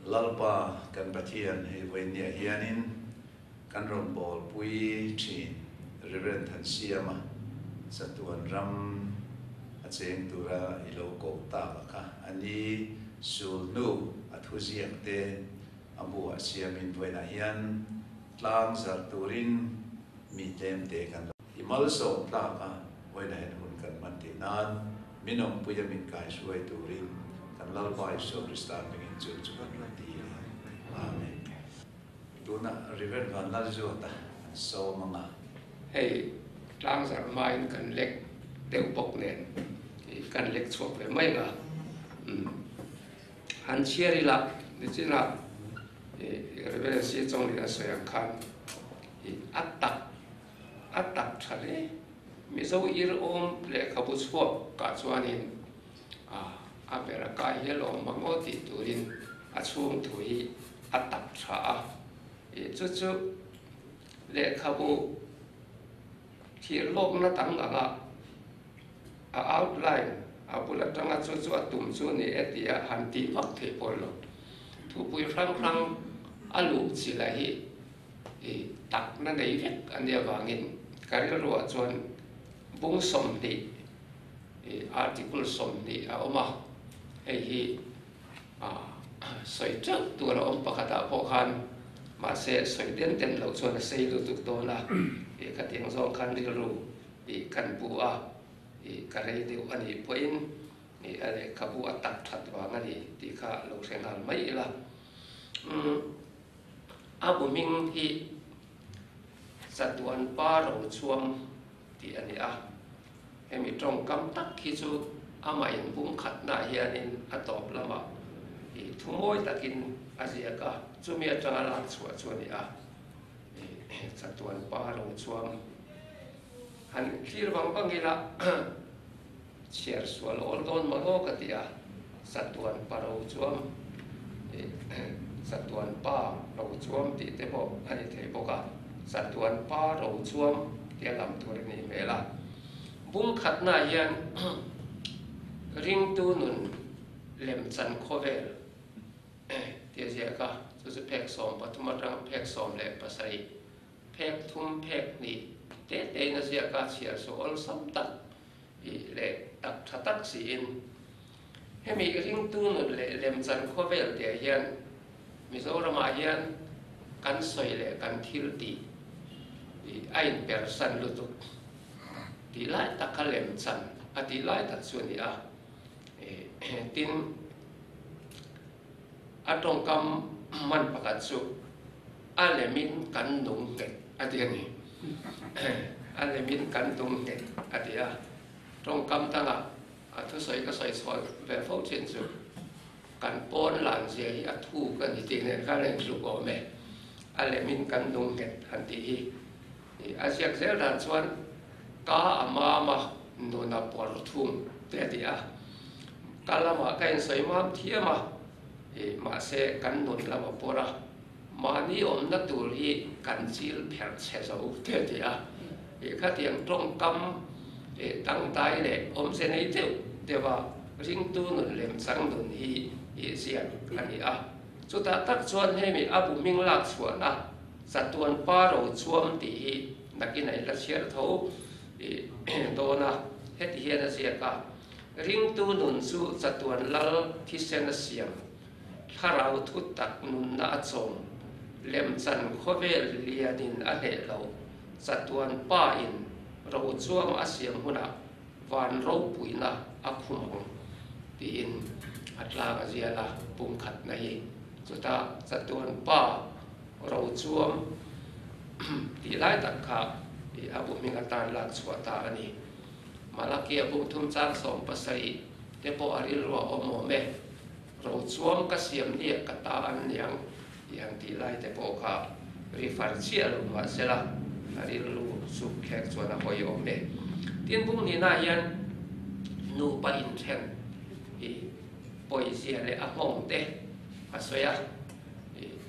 Lalpa kan Pathian hei vawinia hianin kan rawn bawlpui thin Rev. Thansiama chatuan ram a cheng tura i lo koh tak a kha a ni sulhnu a thuziak te a buah siamin vawiinah hian tlang zarh turin mi tlem te kan lo i malsawm tlak a vawiinah hian hun kan hman tih nan min awmpuia min kaihruai turin kan Lalpa Isua Krista hmingin chu chu kan rawn ti a. Amen. Tunah Rev. Vanlalzuata an sawm ang a. Hei tlangzarh hmain kan lek deuh bawk nen kan lek chhuak ve mai ang a. Han chhiar ila nichinah Rev. Si Chonglin a sawi ang khan a tak a tak tha hle. Mizo ir awm lehkhabu chhuak kah chuanin a ber a kai hial awm ang aw tih turin a chhung thu hi a tak tha a. Chu chu lehkhabu thir lawkna dang anga a outline a bul atanga chu chu a tum chu ni e tia han tih vak theih pawh lo. Thupui hrang hrang a luh chila hi takna nei vek a nih avangin ka rilruah chuan bung 20 article 20 a awm a, hei hi sawi teuh tur a awm pakhatah pawh khan mahse sawi den den loh chuan a sei lutuk dawn a, khatiang zawng khan rilru kan pu a, ka rei deuh a nih pawhin a lehkhabu a tak that vang a ni tih kha lo hre nghal mai ila. A bu hming hi Chatuan Pa Rochuam tih a ni a, hemi tawngkam tak hi chu amah inbumkhatnaah hianin a tawp lamah ih thu mawi takin a ziak a, chumi atanga lak chhuah chu a ni a, ih Chatuan Pa Rochuam han thlir vang vang ila chhiar sual awl dawn mah aw ka ti a, Chatuan Pa Rochuam ih Chatuan Pa Rochuam tih te pawh a ni thei bawk a, Chatuan Pa Rochuam tia lam tur a nih hmel a. Bung khatnaah hian ringtu nun lemchan khawvel tia ziak a, chu chu phek 13 atang phek 17 phek thum phek hnih te tein a ziak a, chhiar chu awlsam tak Tih leh tak tha tak siin hemi ringtu nun leh lemchan khawvel te hian Mizoramah hian kan sawi leh kan thil tih a inpersan lutuk tih lai tak kha lemchan a tih lai tak chu a ni a. Tin, a tawngkam hman pakhat chu a lemin kan nung nghet a ti a ni. A lemin kan nung nghet a ti a. Tawngkam dangah a thusawi ka sawi chhuah ve fo thin chu kan pawn lan zia hi a thuk a ni tih nen khan a intluk awm e. A lemin kan nung nghet han tih hi a ziak zel dan chuan ka a mam a, nun a pawr thung te a ti a. Ka lamah ka insawi mam thiam a, mahse kan nun lam a pawr a. Mahni awmna tur hi kan chil pherh chhe zo te a ti a, ih khatiang tawngkam ih dangdai leh awmze nei deuh deuha ringtu nun lemchang nun hi ih ziak a ni a. Chutah tak chuan hemi a bu hming lak chhuahna Chatuan Pa Rochuam tih hi nakin a inla chhiar tho ih dawn a, heti hian a ziak a, Ringtu nun chu chatuan lal thisen a siam. Thlarau thu tak nunna a chawm, lemchan khawvel lianin a hleh lo, chatuan pa in rochuang a siam hunah van ropuina a khum ang tiin a tlang a zial a, pumkhatna hi chutah chatuan pa rochuang tih lai tak kha a bu hming atan lak chhuah ta a ni. Malakia bung thum chang 17 te pawh a rilru a awm awm e. Rochuang ka siam nia ka ta an niang tih han tih lai te pawh kha refer chiah lo mahsela a rilru suk thlek chuan a hawi awm e. Tin bung nihna hian nupa inthen i pawizia leh a nghawng te a sawi a,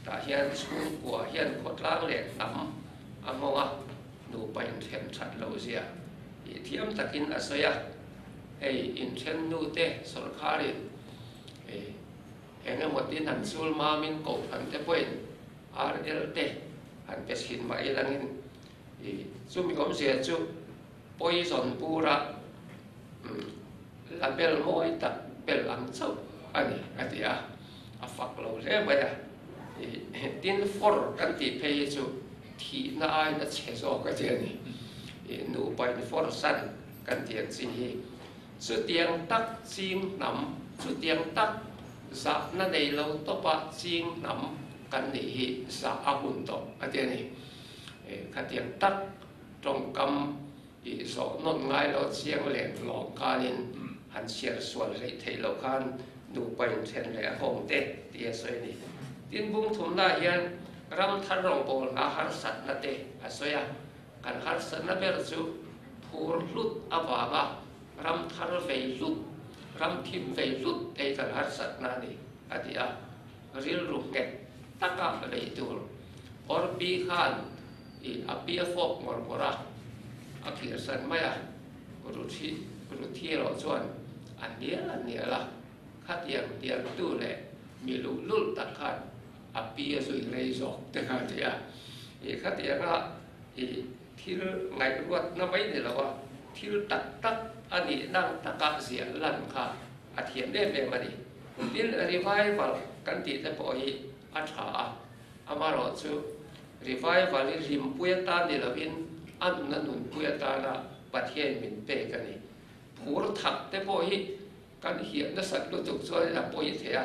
tah hian chhungkua hian khawtlang leh hnam a nghawng a, nupa inthen that loh zia i thiam takin a sawi a. Hei inthen nute sawrkharin. Eng emaw tin han chul mamin kohhran te pawhin RL te han pe chhin mah ilangin i chumi awmzia chu poison bura la bel mawi tak bel ang chauh a ni a ti a, a fak lo hle mai a. I tin for kan tih phei hi chu thihna aiin a chhe zawk a ti a ni. I nupa in for san kan tih ang chi hi Chutiang tak ching hnam, chutiang tak zahna nei lo tawpa ching hnam kan nih hi zah a hun tawh a ti a ni. Khatiang tak tawngkam i zawh nawn ngai lo chiang leh lawng khanin han chhiar sual hleih theih loh khan nupa inthen leh a hawng te tih a sawi a ni. Tin, bung thumnaah hian ram thar rawngbawlna harsatna te a sawi a. Kan harsatna ber chu phur hlut avanga ram thar vei hlut, ram thim vei hlut ei kan harsatna a ni, a ti a. Rilru nghet taka vei tur Orpi khan i a pia fawk ngawr ngawr a, a khirsan mai a, Ruthi Ruthi erawh chuan a hnial a hnial a, khatiang tiangtu leh mi luhlul tak khan a pi a zui rei zawk te kha a ti a. I khatianga i thil ngaihruatna mai ni lo a, thil tak tak a nih nang taka ziah lan kha a thiam em em a ni. Tin, revival kan tih te pawh hi a tha a, amaherawhchu revival hi hlimpui atan ni lovin a nuna nunpui atana Pathian min pek a ni. Phur thak te pawh hi Kan hiah nasat lutuk chuan a pawi thei a,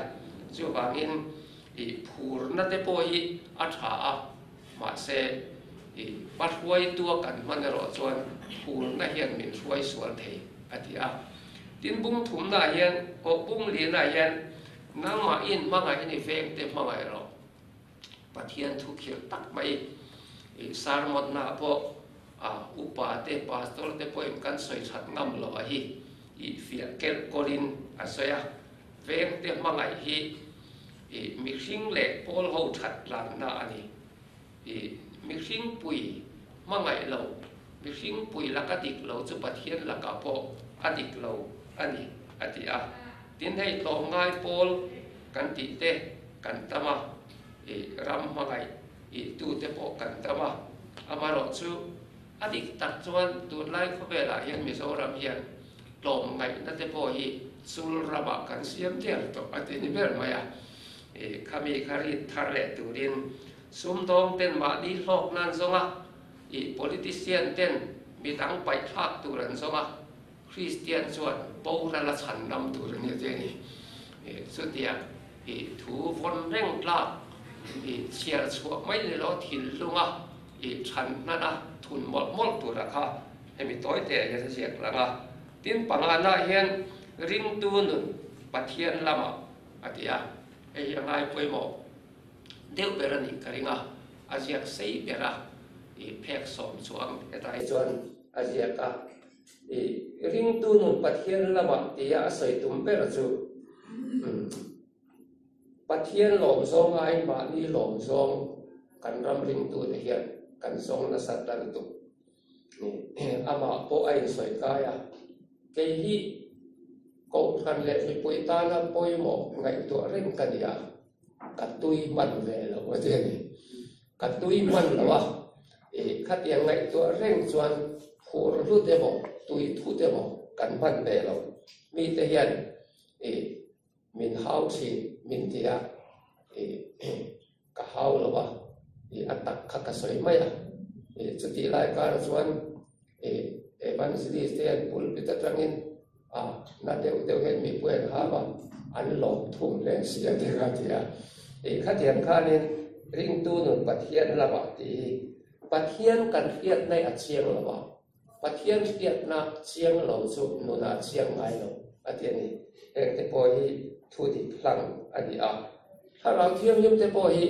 chuvangin i phurna te pawh hi a tha a, mahse i hma hruaitua kan hman erawh chuan phurna hian min hruai sual thei a ti a. Tin, bung thumnaah hian, aw bung lianah hian nangmah in hmangaih ni veng te hmangaih rawh. Pathian thu khirh tak mai i sermon-naah pawh a upa te, pastor te pawhin kan sawi that ngam loh a hi i fiah kelh kawlin a sawi a. Vengte hmangaih hi i mihring leh pawl ho that tlanna a ni. I mihring pui hmangaih lo, mihring pui laka dik lo chu Pathian lakah pawh a dik lo a ni a ti a. Tin hei tlawmngai pawl kan tih te kan tam a, i ram hmangaih i tute pawh kan tam a, amaherawhchu a dik tak chuan tunlai khawvelah hian Mizoram hian tlawmngaihna te pawh hi chul ramah kan siam der tawh a ti ni ber mai a, i khami kha rit thar leh turin sumdawng ten mahni hlawk nan zawng a, i politician ten midang paihthlak tur an zawng a. Kristian chuan boral a chhan lam tur a ni a ti a ni. Chutiang i thu vawn reng tlak i chhiar chhuah mai ni lo thinlunga i chhan hnan a thun mawlh mawlh tura kha hemi tawi te ah hian a ziak lang a. Tin pangana hian ringtu nun Pathian lamah a ti a, hei hi a ngai pawimawh deuh ber a nih ka ring a, a ziak sei ber a i phek sawm chuang hetah hi chuan a ziak a. I ringtu nun Pathian lamah tia a sawi tum ber chu Pathian lawm zawng aiin mahni lawm zawng kan ram ringtute hian kan zawng nasat ta lutuk. Amah pawh a insawi kai a, kei hi Kohhran leh mipui tana pawimawh ngaihtuah reng ka ni a, ka tui hman ve lo a ti a ni. Ka tui hman lo a, i khatiang ngaihtuah reng chuan phur hlut emaw, tui thut emaw kan hman ve lo. Mite hian i min hau thin min ti a, i ka hau lo a, i a tak kha ka sawi mai a. I chutih lai karah chuan i evangelist te hian pulpit atangin a na deuh deuh hian mipui an hau a, an lawm thum hle si a ti kha a ti a. Ih khatiang khanin ringtu nun Pathian lamah tih hi Pathian kan hriatna hi a chiang lo a, Pathian hriatna chiang lo chu nunah a chiang ngai lo a ti a ni. Heng te pawh hi thu dik hlang a ni a. Thlarau Thianghlim te pawh hi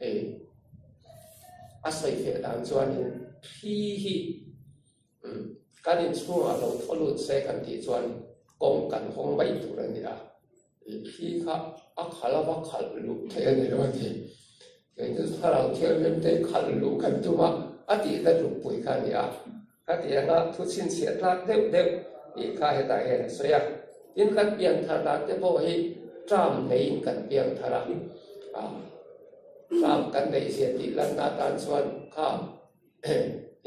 ih a sawi feh dan chuanin thli hi Kan inchhungah lo thaw lut se kan tih chuan kawng kan hawng mai tur a ni a, thli kha a khalh ava khalh luh theih a ni lo a ti. Kei chu thlarau thianghlim te khalh luh kan tum a, a tihna tlukpui kha a ni a. Khatianga thu chhinchhiah tlak deuh deuh tih kha hetah hian a sawi a. Tin, kan pianthar dan te pawh hi. Term neiin kan piang thar a, term kan neih zia tih lanna atan chuan kha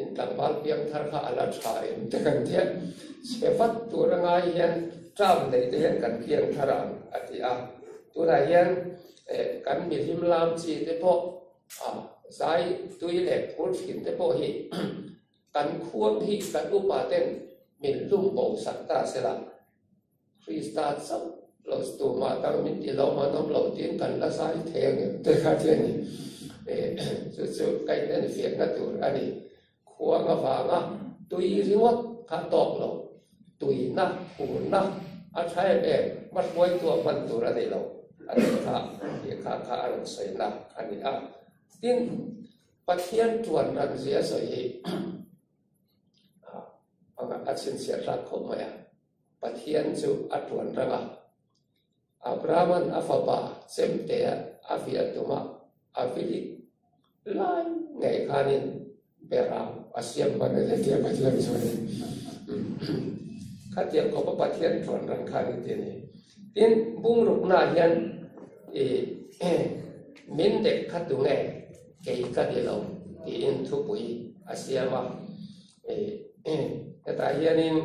in tlangval piang thar kha a la tha em te kan tia, chhe vat tur a ngai hian term neih te hian kan piang thar ang a ti a. Tunah hian kan mihlim lam chi te pawh zai tui leh phur thin te pawh hi kan khuang hi kan upa ten min hlum bo sak ta sela. Krista chauh lo tumah dang min ti lo man awm lo tiin kan la zai thei ang em te kha chu a ni. Chu chu ka inenfiahna tur a ni. Khuang avanga tui ringawt kha tawk lo, tuina, phurna a tha em em, hmahruaitu a hman tur a ni lo a tih kha tih kha kha a rawn sawina a ni a. Tin, Pathian tuan ran zia sawi hi a chhinchhiah tlak khawp mai a. Pathian chu a tuan rang a. Abrahama'n a fapa chemtea a viah tumah a vilik lai ngei khanin berang a siam hman a ni tia Pathian chuanin khatiang khawpa Pathian tuan rang kha a ni ti a ni. Tin, bungruknaah hian i min dek kha tunge kei ka ni lo tiin thupui a siam a. Hetah hianin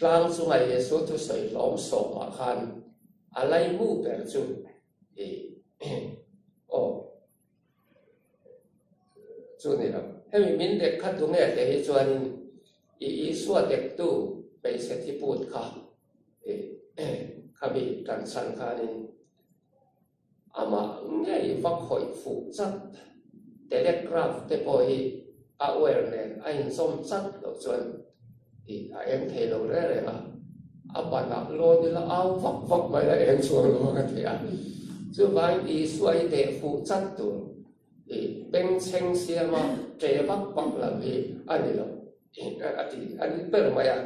tlang chunga Jesuh thusawi hlawm sawmah khan a laimu ber chu aw chu ni lo. Hemi min dek kha tunge tih hi chuanin i Isua dektu hmeichhe thiput kha khami tanchhan khanin Amah ngei va khawih fuh chat. Telegraph te pawh hi a wire nen a inzawm chat loh chuan ih a eng thei lo reng reng a, a banah lawn ila au vak vak mai la eng chhuak lo a ka ti a. Chuvangin Isua hi deh fuh chat tur ih bengchheng siama ṭe vak vak lam hi a ni lo ih a ti a ni ber mai a.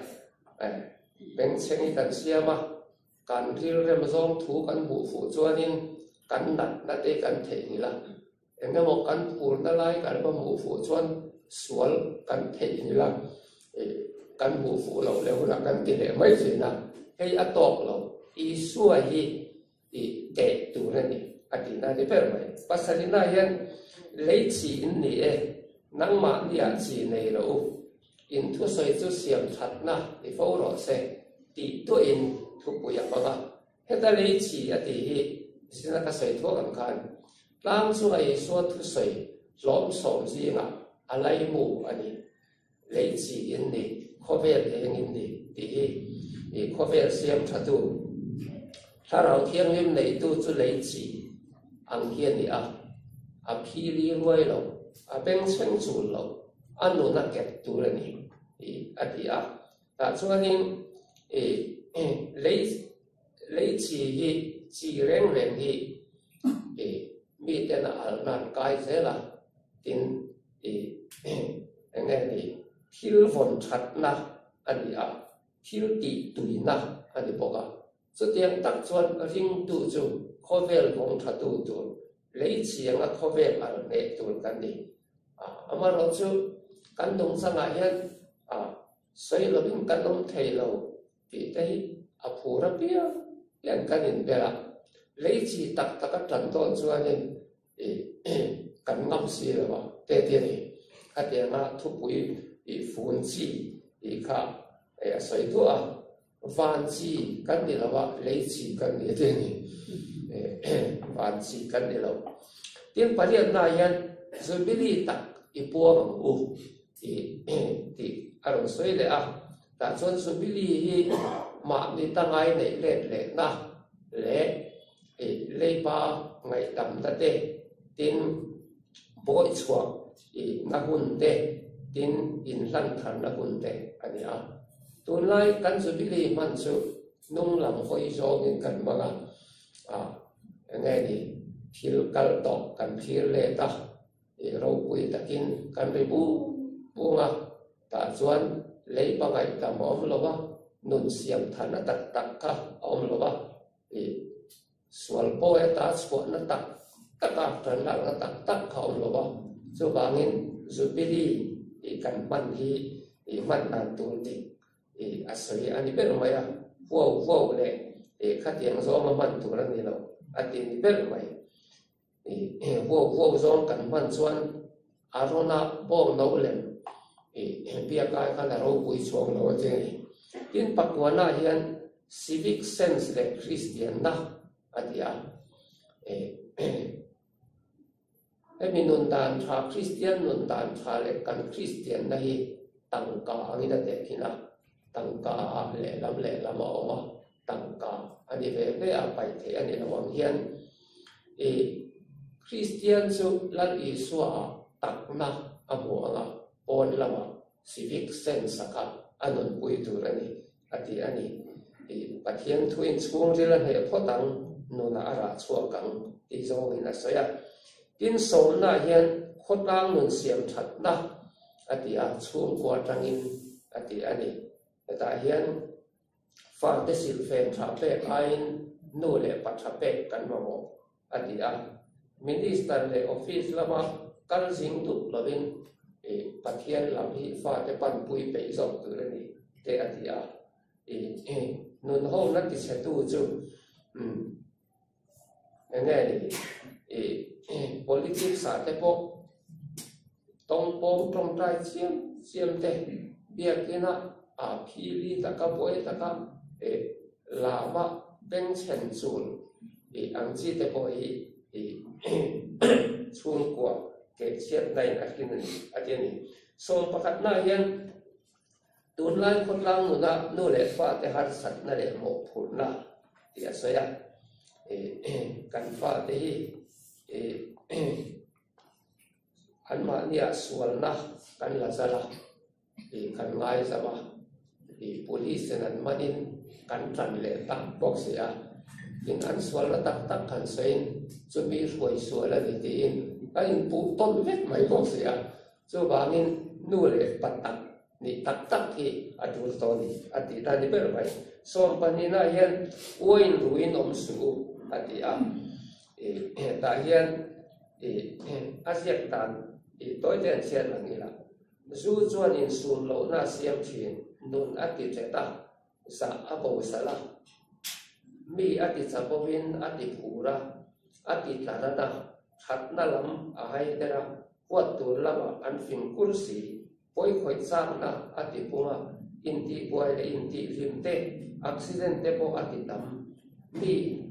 Bengchheng hi kan siam a. Kan rilrem zawng thu kan hmuh fuh chuanin kan natna te kan theihnghilh a, eng emaw kan phurna lai kan va hmuh fuh chuan sual kan theihnghilh a, kan hmuh fuh loh leh hunah kan ti leh mai thin a, hei a tawk lo, Isua hi i teh tur a ni a tihna a ni ber mai. Pasarihna hian lei chi in ni e, nangmahniah chi nei rawh u, In thusawi chu siam thatna ni fo rawh se tih tuahin thupui a hmang a. Heta lei chi a tih hi zina ka sawi thuak ang khan tlang chunga Isua thusawi hlawm sawm zingah a laimu a ni. Lei chi in ni, khawvel eng in ni tih hi i khawvel siam thatu, Thlarau Thianghlim neitu chu lei chi ang hi a ni a, a phili ruai lo, a bengchheng chul lo. A nun a ket tur a ni tih a ti a. Tah chuanin i lei lei chi hi chi reng reng hi i miten a al nan kai zel a, tin i eng nge ni thil vawn thatna a ni a, thil tih tuina a ni bawk a. Chutiang tak chuan ringtu chu khawvel vawng thatu tur, lei chianga khawvel al hneh tur kan ni. Amaherawhchu kan nungchangah hian sawi lovin kan awm thei lo tih te hi a phur apiang hian kan inbel a. Lei chi tak tak a tan dawn chuanin kan ngam si lo a te ti a ni. Khatianga thupui fun chi tih kha a sawi duah a. Van chi kan ni lo a, lei chi kan ni te ni. Van chi kan ni lo. Tin pariatna hian Jubilee tak i puang ang u tih tih a rawn sawi leh a. Tah chuan Jubilee hi mahni tangai neih let lehna leh leiba ngaihdamna te, tin bawih chhuah Ihna hun te, tin inhlan tharna hun te a ni a. Tunlai kan Jubilee hman chu hnung lam hawi zawngin kan hmang a, a enge ni thil kal tawh kan thlir let a, ih ropui takin kan ri bung bung a, tah chuan lei pangaih tam a awm lo va, nun siam tharna tak tak kha a awm lo va, ih Sual pawh heta chhuahna tak taka tanlakna tak tak kha a awm lo a, chuvangin Jubilee tih kan hman hi ih hman dan tur dik ih a sawi a ni ber mai a, huau huau leh. Khatiang zawnga hman tur a ni lo a ti ni ber mai. Huau huau zawng kan hman chuan Arona bawng no lem biak ai khan a ropui chhuak lo a ti a ni. Tin, pakuana hian civic sense leh Kristianna a ti a. Hemi nun dan tha, Kristian nun dan tha leh kan Kristianna hi tangka angin a tehkhin a, tangka ah lehlam lehlam a awm a, tangka a ni ve ve a, paih theih a ni lo ang hian i Kristian chu Lal Isua ah takna a hmu ang a, pawn lamah civic sense a kha a nunpui tur a ni a ti a ni. I Pathian thuin chhungril a hneh phawt ang, nunah a rah chhuak ang tih zawngin a sawi a. Tin, sawmna hian khawtlang nun siam thatna a ti a, chhungkua atangin a ti a ni. Hetah hian fate silhfen tha pek aiin nu leh pa tha pek kan mamawh a ti a. Minister leh office lama kal zing duh lovin Pathian lam hi fate panpui peih zawk tur a ni te a ti a. Nunhawmna tichhetu chu eng nge ni politics ah te pawh tawngpawng tawngtai chiam chiam te biakina ah phili taka buai taka lama bengchhen chul ang chi te pawh hi chhungkua kehchhiatna in a hrin a ni a ti a ni. Sawm pakhatna hian Tunlai khawtlang nuna nu leh fate harsatna leh mawhphurhna tih a sawi a, kan fate hi anmahniah sualna kan la zal a, kan ngaizam a, police ten an manin kan tan leh tak bawk si a, tin an sualna tak tak kan sawiin chumi hruai sual a ni tiin kan inpuh tawn vek mai bawk si a. Chuvangin nu leh pa tak nih tak tak hi a tul tawh a ni a tih ta ni ber mai. Sawmpahnihna hian uain ruin awm suh u a ti a. Tah hian a ziak dan tawi te an chhiat ang ila. Zu chuan insum lohna a siam thin, nun a ti ṭet a, zah a bo salh a. Mi a ti chapovin a ti phur a, a ti tlaran a, thatna lam a haider a. Huat tur lamah an fing kur si, pawikhawih chakna a ti pung a, intihbuai leh intihhlim te, accident te pawh a ti tam. Mi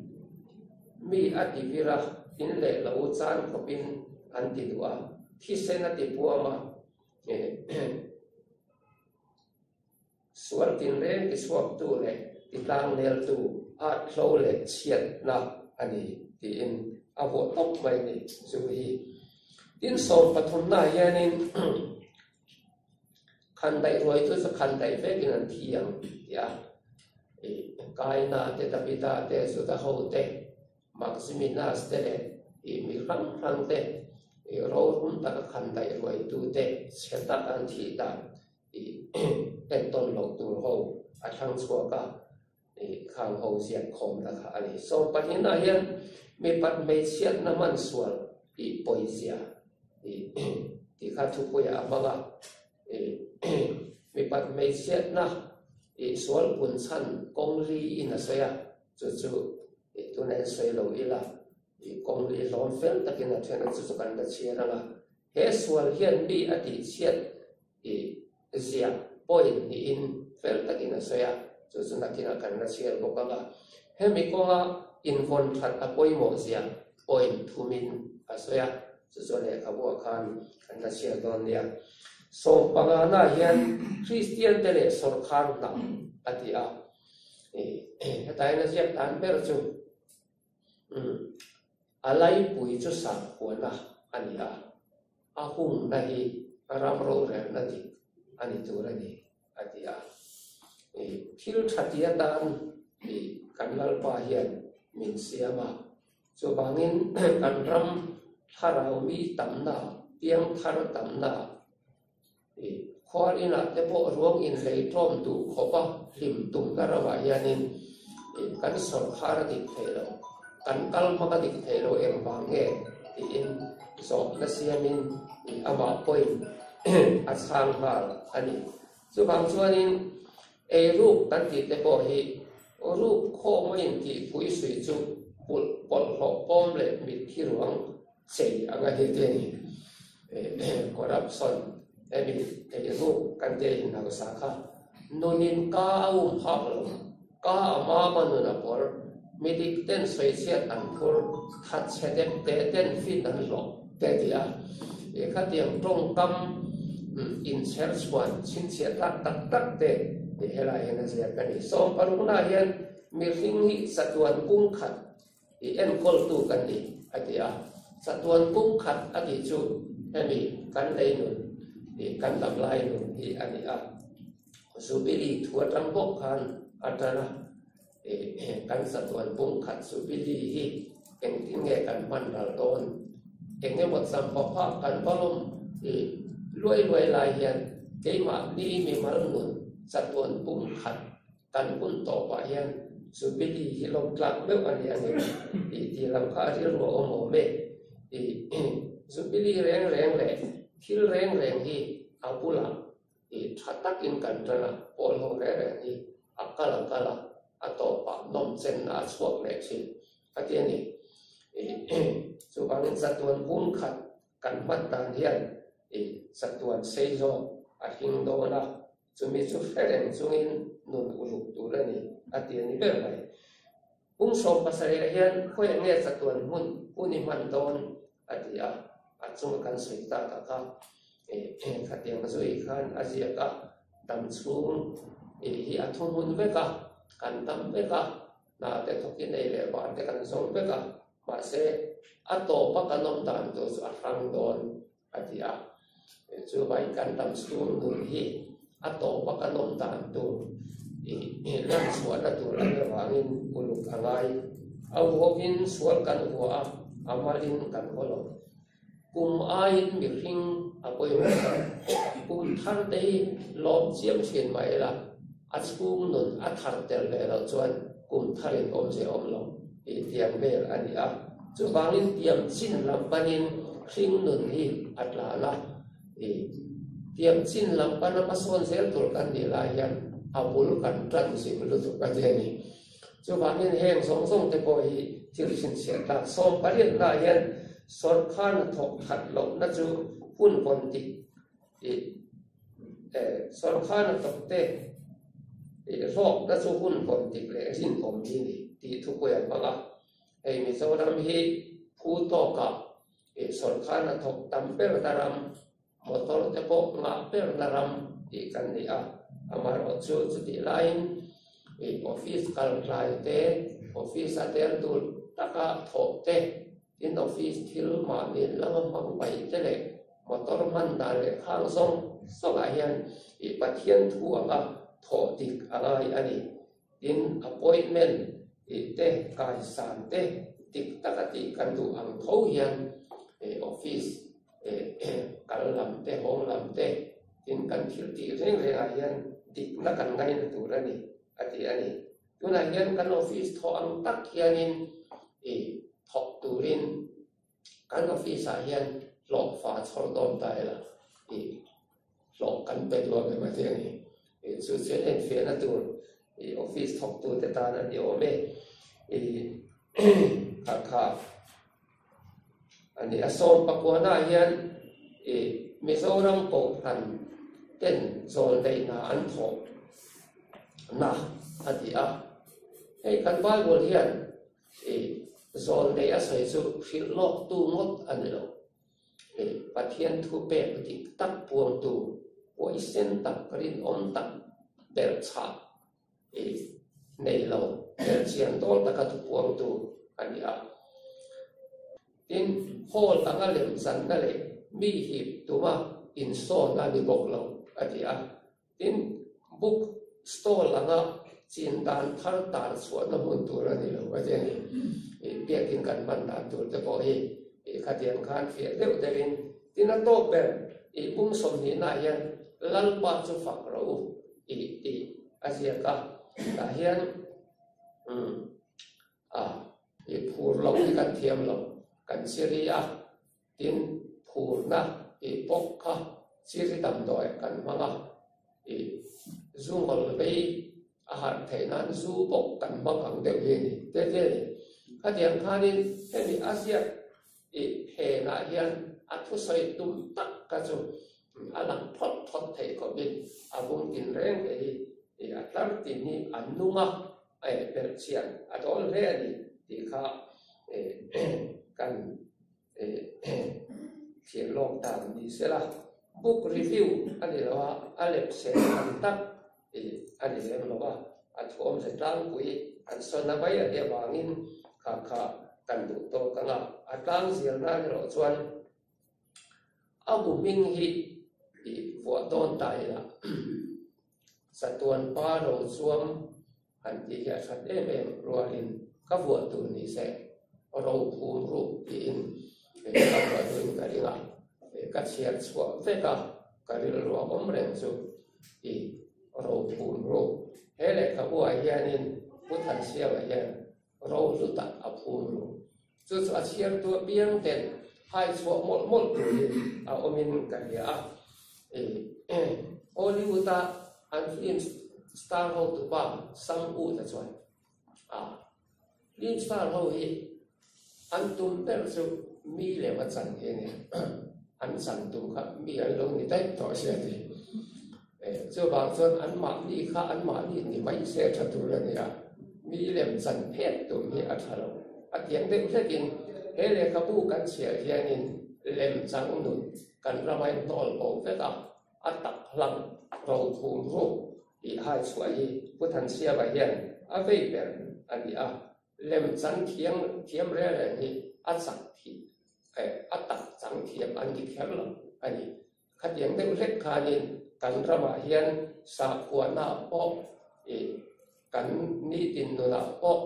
mi a ti vir a, in leh lo chan khawpin an ti duh a, thisen a ti puam a, sual tinreng ti chhuaktu leh ti tlangneltu at hlo leh chhiatna a ni tiin a vuah tawp mai a ni chu hi. Tin 13 hianin khandaih ruai chu chu khandaih vekin an thi ang ti a, Kaina te Davida te Juda ho te Maximinus te leh mi hrang hrang te rorum taka khandaih ruaitu te chhe tak an thih dan I entawn loh tur ho a thlang chhuak a, i khang ho ziak khawmna kha a ni. Sawmpahnihna hian mipat hmeichhiatna hman sual tih pawizia i tih kha thupuiah a hmang a, i mipat hmeichhiatna i sual pun chhan kawng li in a sawi a, chu chu i tuna en sawi lo ila i kawng li hlawm fel takin a then a, chu chu kan la chhiar ang a. He sual hian mi a tihchhiat I ziah point niin fel takin a sawi a, chu chu nakinah kan la chhiar bawk ang a. Hemi kawnga invawn that a pawimawh zia point thumin a sawi a, chu chu lehkhabuah khan kan la chhiar dawn nia. 15na hian Kristiante leh sawrkhar hna a ti a, hetah hian a ziak dan ber chu A laipui chu sakhuana a ni a, a hungna hi ram rorelna dik a ni tur a ni, a ti a. Thil tha ti atan kan Lalpa hian min siam a, chuvangin kan ram thlarau mi tamna, piangthar tamna, Khual inah te pawh ruang inlei tlawm duh khawpa hlim tumna ramah hianin kan sawrkhar a dik thei lo, kan kal hmang a dik thei lo engvang nge tiin zawhna siamin amah pawhin a chhang nghal a ni. Chuvang chuanin eiruk kan tih te pawh hi. Ruk khawm a intihpui sui chu pulh pawlhhlawh pawm leh mitthi ruang chei ang a ni te a ni. Corruption hemi ei ruk kan tih a inhausa kha nunin ka a um phak lo, ka a mama nun a pawr, mi dik ten sawichhiat an phur, thatchhe dep te ten fin an hlawh te a ti a. Khatiang tawngkam inchher chhuan chhinchhiah tlak tak tak te helai hian a ziak a ni. Sawmparukna hian mihring hi chatuan kungkhat I enkawltu ka ni, a ti a. Chatuan kung khat a tih chu hemi kan lei nun, i kan dam lai nun hi a ni a. Zubili thu atang bawk khan a tan a, i kan chatuan kung khat Zubili hi engtin nge kan hman ral dawn? Eng emaw champawpha kan va lawm i luai luai lai hian keimahni mimal nun chatuan kung khat Kan hun tawpah hian Jubilee hi lawm tlak meuh a ni a ni tih tih lam kha a rilru a awm awm e. Jubilee reng reng leh thil reng reng hi a bulah tha takin kan tan a, pawl ho reng reng hi a kal a kal a, a tawpah nawmchenna a chhuak leh thin a ti a ni. Chuvangin chatuan bung khat kan hman dan hian chatuan sei zawk a hling dawn a. Chumi chu hre reng chungin nun uluk tur a ni, a ti a ni ber mai. Pum 70 ah hian khawiah nge chatuan hmun hun i hman dawn? a ti a, a chunga kan sawi tak a kha. Khatiang zui khan a ziak a, dam chhung hi a thu hmun vek a, kan dam vek a, hna te thawkin ei leh bar te kan zawng vek a, mahse a tawpa kan awm dan tur chu a hrang dawn. A ti a. Chuvangin kan dam chhung nun hi a tawpa kan awm dan tur i lan chhuahna tur a nih avangin uluk a ngai. A uhovin sual kan hua a, a malin kan haw lo. Kum aiin mihring a pawimawh lo. Kum thar te hi lawm chiam thin mah ila, a chhung nun a thar tel ve loh chuan kum tharin awmze awm lo tih tiang vel a ni a. Chuvangin tiam chin lam panin hring nun hi a tlan a, i tiam chin lam pana hmasawn zel tur kan nih lai hian a bul kan tan zim lutuk a ti a ni. Chuvangin heng zawng zawng te pawh hi thil chhinchhiah tlak 18 ah hian sawrkar hnathawk that lohna chu hun vawn dik i sawrkar hnathawk te i hlawkna chu hun vawn dik leh rinawm hi ni tih thupui a hmang a. Hei Mizoram hi phu tawkah ih sawrkar hnathawk tam berna ram, motor te pawh ngah berna ram tih kan ni a, amaherawhchu chutih laiin ih office kal tlai te, office a tel tur taka thawh te, tin office thil mahni lama hmang paih te leh motor hman dan leh khang zawng zawngah hian ih Pathian thu anga thawh dik a ngai a ni. Tin, appointment tih te, kaisan te dik taka tih kan duh ang tho hian office kal lam te, hawng lam te, tin kan thil tih reng rengah hian dikna kan ngaina tur a ni, a ti a ni. Tunah hian kan office thawh ang tak hianin thawk turin Kan office ah hian hlawhfa chhawr dawn ta ila tih hlawh kan pe duak em a ti a ni. Chu chuan enfiahna tur i office thawktute tan a ni awm e. I kha kha a ni. A sawmpakuana ah hian i Mizoram Kohhran ten zawl neihna an thawh na a ti a. Hei kan Bible hian I zawl nei a sawi chu hrilh lawk tu ngawt a ni lo. I Pathian thu pek dik tak puangtu, huaisen tak, rinawm tak, belhchhah i nei lo, belhchian dawl taka thu puangtu a ni a. Tin, hall anga lemchanna leh mi hip tuma insawn a ni bawk lo, a ti a. Tin, book stall anga chin dan thar tar chhuahna hmun tur a ni lo a ti a ni. Biakin kan hman dan tur te pawh hi khatiang khan fiah deuh deuhin tin a tawp ber i pum 20 ah hian Lalpa chu fak rawh u tih tih a ziak a. Tah hian a i phur loh hi kan thiam lo, kan chiri a. Tin, phurna tih bawk kha chiri damdawi kan hmang a, ih zungawl vei A harh theih nan zu bawk kan hmang ang deuh hi a ni te te a ni. Khatiang khanin hemi a ziak i phenah hian a thusawi tum tak kha chu a lang phawt phawt thei khawpin a bung tin reng te hi i a tlar tin hi a nung a, a ehperh chhian a dawl hle a ni tih kha kan Thlir lawk dan ni se la, book review a ni lo a, a lepse ang tak a ni lem lo a, a thuawmze tlangpui an sawn a mai a nih avangin kha kha kan duh tawk ang a, a tlang zir nan erawh chuan a bu hming hi i vuah dawn ta ila Chatuan pa ro chuam Han tih hi a that em em rualin ka vuah tur ni se ro phum ruk tiin ka vuah duhin ka ring a, ka chhiar chhuah vek a, ka rilru a awm reng chu i ro phum ruk. He lehkhabu ah hianin Pu Thansiama hian ro hlu tak a phum ru. Chu chu a chhiar tu apiang ten hai chhuah mawlh mawlh turin a awmin ka hria a. Hollywood a an film star ho tupa Sam Wood a chuan a film star ho hi an tum ber chu mi lem a chan hi a ni. An chan tum kha mi an lo ni daih tawh sia ti. Chuvang chuan anmahni kha anmahni ni mai se tha tur a ni a, mi lem chan phet tum hi a tha lo. A tiang deuh hlekin he lehkhabu kan chhiar hianin lem chang nun kan rama in hnawl bo vek a, a tak hlang ro thum ruk tih hai chhuah hi Pu Thansiama hian a vei ber a ni a, lem chan thiam thiam reng reng hi a chak thih a tak chang thiam an ni kher lo a ni. Khatiang deuh hlek khanin kan ramah hian sahkhuahnaah pawh ih kan nitin nunah pawh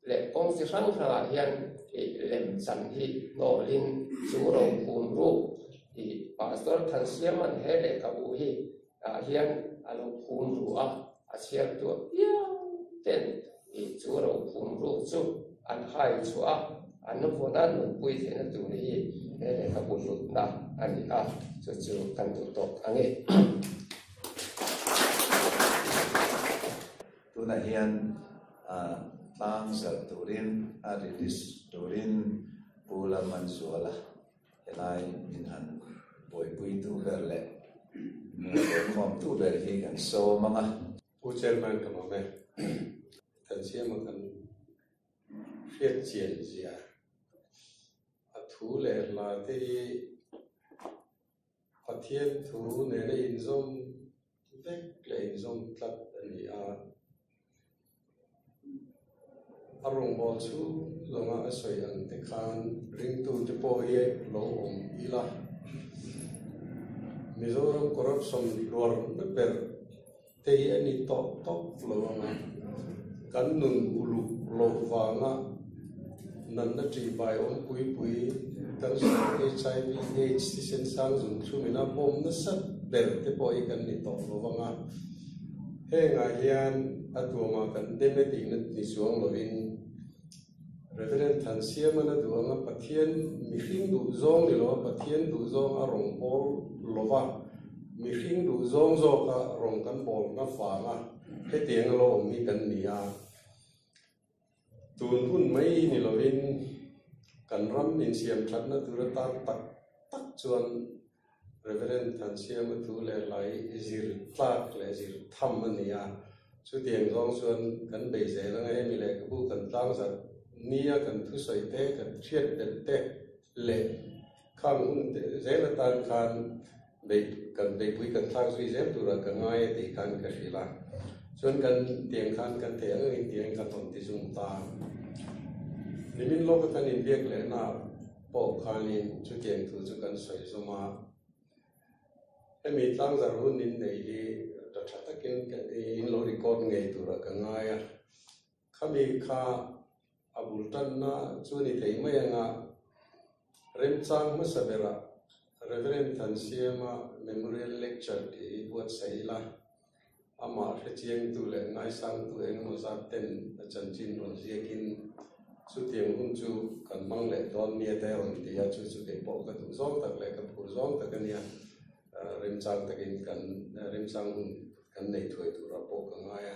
leh kawng chi hrang hrangah hian ih lemchan hi hnawlin chu ro phum ruk ih Pastor Thansiaman he lehkhabu hi ah hian a lo phum ru a, a chhiar tuah piang ten ih chu ro phum ruk chu an hai chhuah a. An vawna nunpui theihna tur hi he lehkhabu hlutna a ni a, chu chu kan duh tawk ang e. Tunah hian tlang zalh turin a release turin Pu Lalmanzuala helai min han buaipuitu ber leh min rawn buaikhawmtu ber hi kan sawm ang a. Pu Chairman ka lawm e. Thansiama kan Hriat chian zia a thu leh hla te hi Pathian thu nena inzawm vek leh inzawm tlat a ni a. A rawngbâwl chhung zawnga a sawi ang te khan ringtute pawh hi lo awm ila. Mizoram corruption hluar na ber te hi a ni tawh tawp lo ang a, kan nun uluk loh vanga natna ṭihbai awm pui pui kan sawi HIV, AIDS thisen sang zung thlum ina bawm nasa ber te pawh hi kan ni tawh lo vang a, hengah hian a tuamah kan dem e tihna ni chuang lovin Reverend Thansiaman a duh anga Pathian mihring duh zawng ni lo a Pathian duh zawng a rawn bawl lo va, mihring duh zawng zawka rawn kan bawl na vanga hetiang a lo awm hi kan ni a. Tun hun mai ni lovin kan ram insiam thatna tur atan tak tak chuan Reverend Thansiama thu leh hlai zir tlak leh zir tham a ni a, chutiang zawng chuan kan bei zel anga hemi lehkhabu kan tlangzarh nia kan thusawi te, kan hriat belh te leh khang hun te zel atan khan beih kan beihpui kan thlak zui zel turah ka ngai a tih khan ka hrilh a, chuan kan tiang khan kan theih ang angin tiang kan rawn ti zum ta. Nimin lawka kan inbiak lehna. Pawh khanin chutiang thu chu kan sawi zawm a, hemi tlangzar hun in nei hi ta tha takin in lo record ngei turah ka ngai a, khami kha a bul tanna chu ni thei mai anga remchang hmasa berah Reverend Thansiama Memorial Lecture tih hi buatsaih ila, Amah hrechiangtu leh ngaisangtu engemaw zat ten a chanchin rawn ziakin chutiang hun chu kan hmang leh dawn nia te a rawn ti a, chu chu kei pawh ka duh zawng tak leh ka phur zawng tak a nia. Remchang takin kan remchang hun kan nei thuai turah pawh ka ngai a.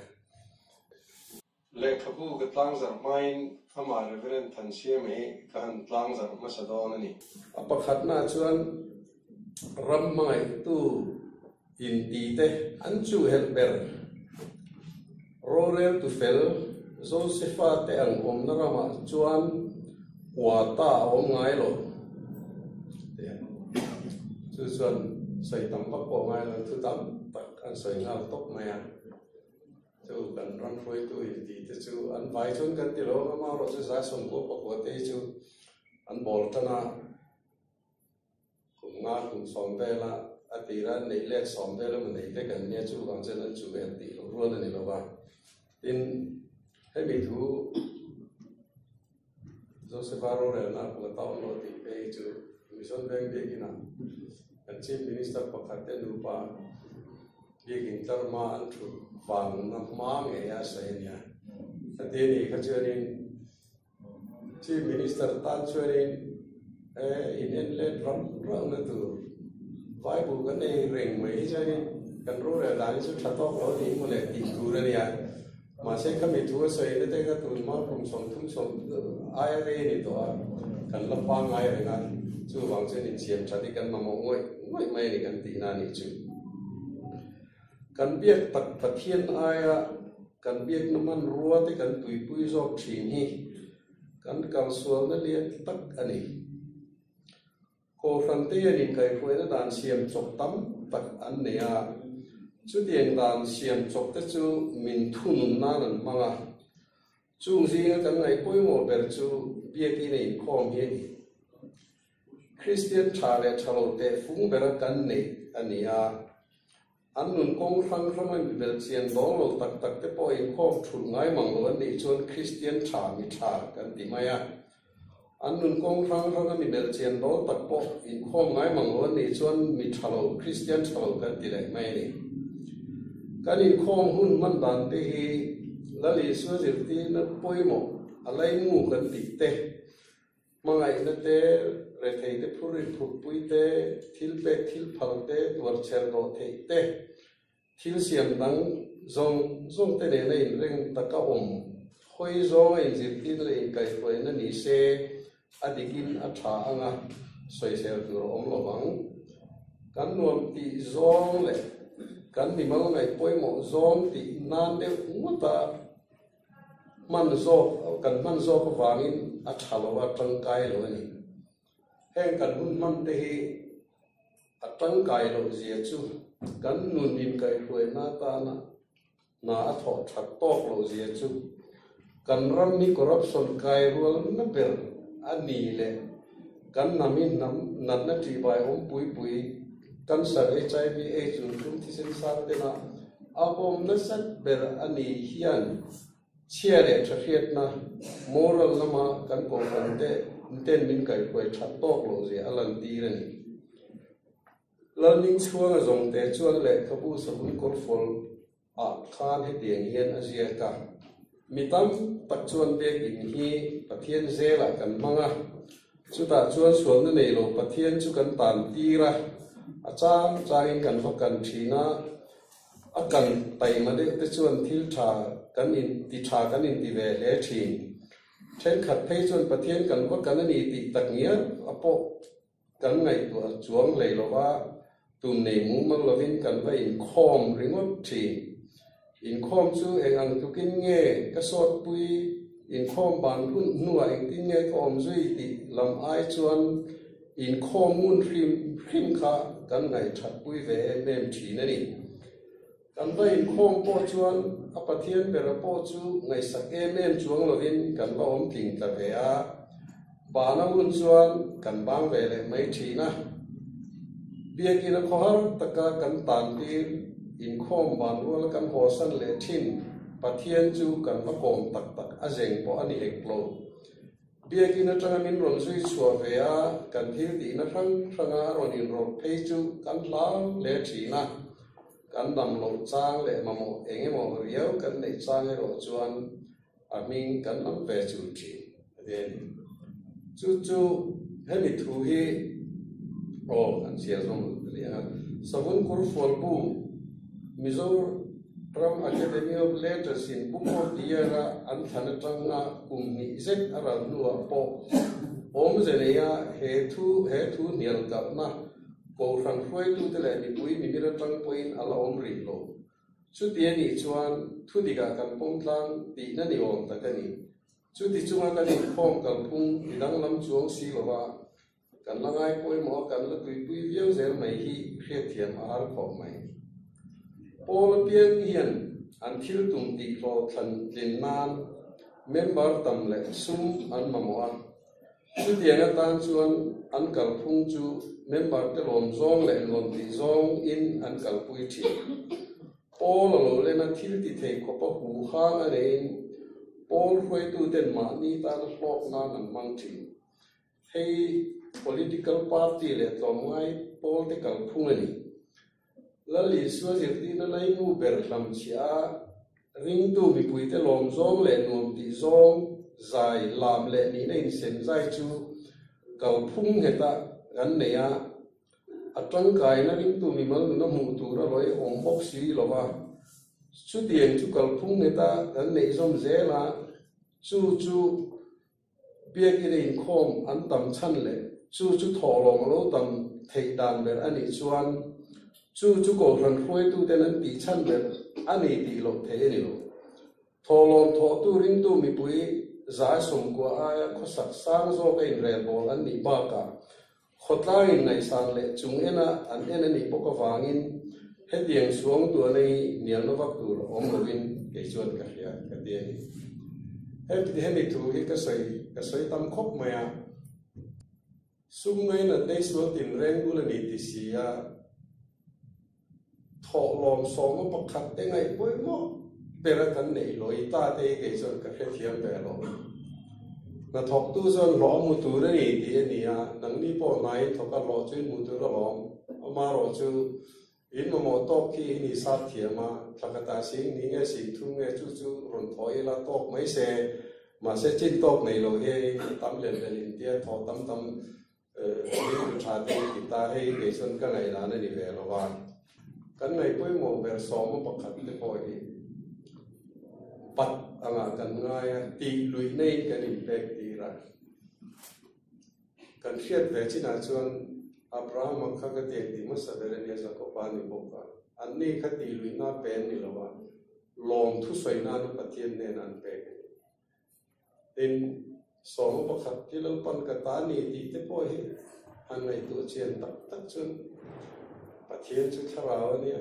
Lehkhabu ka tlangzarh hmain amah Reverend Thansiama hi ka han tlangzarh hmasa dawn a ni. A pakhatnaah chuan ram hmangaihtu intite an chuhhelh ber. Roreltu fel Josefa te ang awmna ramah chuan quata a awm ngai lo. Chu chuan sawi tam vak pawh ngai lo, thu tam tak an sawi nghal tawp mai a. Chu kan ram hruaitu inti te chu an vai chuan kan ti lo ang, amaherawh chu 194 te hi chu an bawl tan a, kum nga kum sawm vela a tira an neih let sawm vel emaw nei vek an nia, chuvang chuan an chu vel tih loh rual a ni lo va. Tin, hemi thu Josepha rorelna a pawh a tawn lo tih phei hi chu Mission Veng biakinah kan Chief Minister pakhat te nupa biakin tlarhma an thut vangna hma ngei a sawi a nia. Heti a nih kha chuanin Chief Minister tan chuanin he in en let ram ralna tur Bible kan ei reng mai hi chuanin kan rorel dan hi chu tha tawk lo a nih maw le tih tur a nia. Mahse khami thu a sawi na te kha tun hma kum 30 sawm aia rei a ni tawh a, kan la pangngai reng a, chuvang chuan insiam that hi kan mamawh ngawih ngawih mai a ni kan tihna a nih chu. Kan biak tak Pathian aia kan biakna hmanrua te kan tuipui zawk thin hi kan kalsualna lian tak a ni. Kohhran te hian inkaihhruaina dan siam chawp tam tak an nei a, chutiang dan siam chawp te chu min thunun nan an hmang a. Chung zinga kan ngaih pawimawh ber chu Biakinn a inkhawm hi a ni. Kristian tha leh tha lo teh fung bera kan neih a ni a. An nun kawng hrang hrang a inbel chian dawng lo tak tak te pawh inkhawm thulh ngai mang lo an nih chuan Kristian tha mi tha kan ti mai a. An nun kawng hrang hrang a mi bel chian dawl tak pawh inkhawm ngai mang lo an nih chuan mi tha lo, Kristian tha lo kan ti leh mai a ni. Kan inkhawm hun hman dan te hi Lal Isua zirtirna pawimawh a laimu kan tih te, Hmangaihna te, rethei te phur inphurhpui te, thil pek thil phal te, tuar chher dawh theih te, thil siam dang zawng zawng te nena inreng taka awm hawi zawnga inzirtirna leh inkaihhruaina ni se a dikin a tha anga sawisel tur a awm lo vang. Kan nuam tih zawng leh kan mimal ngaih pawimawh zawng tih nan deuh ngawta Hman zawk, kan hman zawk avangin a tha lo a, tangkai lo a ni. Heng kan hun hman te hi a tangkai loh zia chu kan nun inkaihhruaina atana hna a thawh that tawk loh zia chu kan ram hi corruption kai rualna ber a ni leh kan hnam hi hnam natna ṭihbai awm pui pui cancer, HIV, aids lungtum thisen sang tena A awm nasat ber a nih hian chhia leh tha hriatna, moral, lama kan kohhran te ten min kaihhruai that tawk loh zia a lantir a ni. Lalning chhuanga zawngte chuan lehkhabu savun kawrfawl ah khan hetiang hian a ziak a, Mi tam tak chuan biakinn hi Pathian zelah kan hmang a, Chutah chuan sualna nei lo Pathian chu kan tan tir a, a chang changin kan va kan thin a, a kan taima deuh te chuan thil tha kan in ti tha kan in ti ve hle thin. Thenkhat phei chuan Pathian kan va kan a ni tih tak ngial a pawh kan ngaihtuah chuang hlei lo va, tum nei mumal lovin kan va inkhawm ringawt thin. Inkhawm chu eng ang tlukin nge ka sawtpui, inkhawm ban hun hnuah engtin nge ka awm zui tih lam ai chuan inkhawm ngun hrim hrim kha kan ngaihthatpui ve em em thin a ni. Kan va inkhawm pawh chuan a Pathian bera pawh chu ngaihsak em em chuang lovin kan va awm tling ta ve a, bana hun chuan kan bang ve leh mai thin a. Biakina khawhar taka kan tan tir inkhawm ban ruala kan hawsan leh thin Pathian chu kan va kawm tak tak a zeng pawh a ni hek lo. Biakin atanga min rawn zui chhuah ve a, kan thil tihna hrang hranga a rawn inrawlh phei chu kan hlau hle thin a. Kan dam loh chang leh mamawh eng emaw riau kan neih chang erawh chuan a hming kan lam ve chul thin a ti a ni. Chu chu hemi thu hi aw kan chhiar zawm a ni a, Savun Kurfual bu Mizo. Ram Academy of Letters in Book of the Year a an thlan atanga kum hnih zet a ral hnuah pawh awmze neia he thu he thu hnial kalhna Kohhran hruaitute leh mipui mimir atang pawhin a la awm rih lo. Chuti a nih chuan thu dikah kan pawm tlang tihna ni awm tak a ni. Chuti chunga kan inkhawm kalphung ti danglam chuang si lova Kan la ngai pawimawh a, kan la tuipui viau zel mai hi hriatthiam a har khawp mai. Paul apiang hian an thil tum tih hlawhthlan tlin nan member tam leh sum an mamawh a. Chutiang atan chuan an kalphung chu member te lawm zawng leh nuam tih zawng in an kalpui thin. Paul a lo len a thil ti thei khawp a hu hang a neiin Paul hruaituten mahni tana hlawk nan an hmang thin. Hei political party leh tlawmngai pawl te kalphung a ni. Lal Isua zirtirna laimu ber hlamchhiah a ringtu mipuite lawm zawng leh nuam tih zawng zai lam leh nihna insem zai chu kalphung nghetah kan nei a, a tangkaina ringtu mimal nuna hmuh tur a lawi awm bawk si lo va. Chutiang chu kalphung ngheta kan neih zawm zel a, chu chu Biakinn a inkhawm an tam chhan leh chu chu thawhlawm a lo tam theih dan ber a nih chuan chu chu Kohhran hruaituten an tih chhan ber a ni tih loh theih a ni lo. Thawhlawm thawhtu ringtu mipui zai sawmkua aia khawsak sang zawka inrelbawl an nih bakah Khawtlang in ngaihsan leh chung ena an en a nih bawk avangin hetiang suang tuahna hi hnialna vak tur a awm lovin kei chuan ka hria ka ti a ni. Hemi thu hi ka sawi ka sawi tam khawp mai a, sum ngainat nei sual tinreng bul a ni ti si a, Thawhlawm sawma pakhat te ngaih pawimawh ber a kan neih lawi ta te hi kei chuan ka hrethiam ve lo. Hnathawktu chuan hlawh a hmu tur a ni tih a ni a, nangni pawh hnaiin thawk a hlawh chu in hmu tur alawm. Amaherawh chu in mamawh tawk khi in isat thiam a, thla khatah sing ni nge sing thum nge chu chu rawn thawh ila tawk mai se, mahse chin tawk nei lo hianin a tam lel lel intia thawh tam tam Rilru tha te i ti ta, hei kei chuan ka ngaihdan a ni ve lo a. Kan ngaih pawimawh ber sawma pakhat te pawh hi pat angah kan ngai a, tih luih neiin kan inpek tir a. Kan hriat ve chinah chuan Abrahama kha ka tiang ti hmasa ber a nia, Jakoba a ni bawk a. Anni kha tih luihna pe an ni lo a, lawm thusawi nana Pathian hnenah an pek a ni. Tin, sawma pakhat hi Lalpan ka ta ni tih te pawh hi han ngaihtuah chian tak tak chuan Pathian chu thlarau a nia,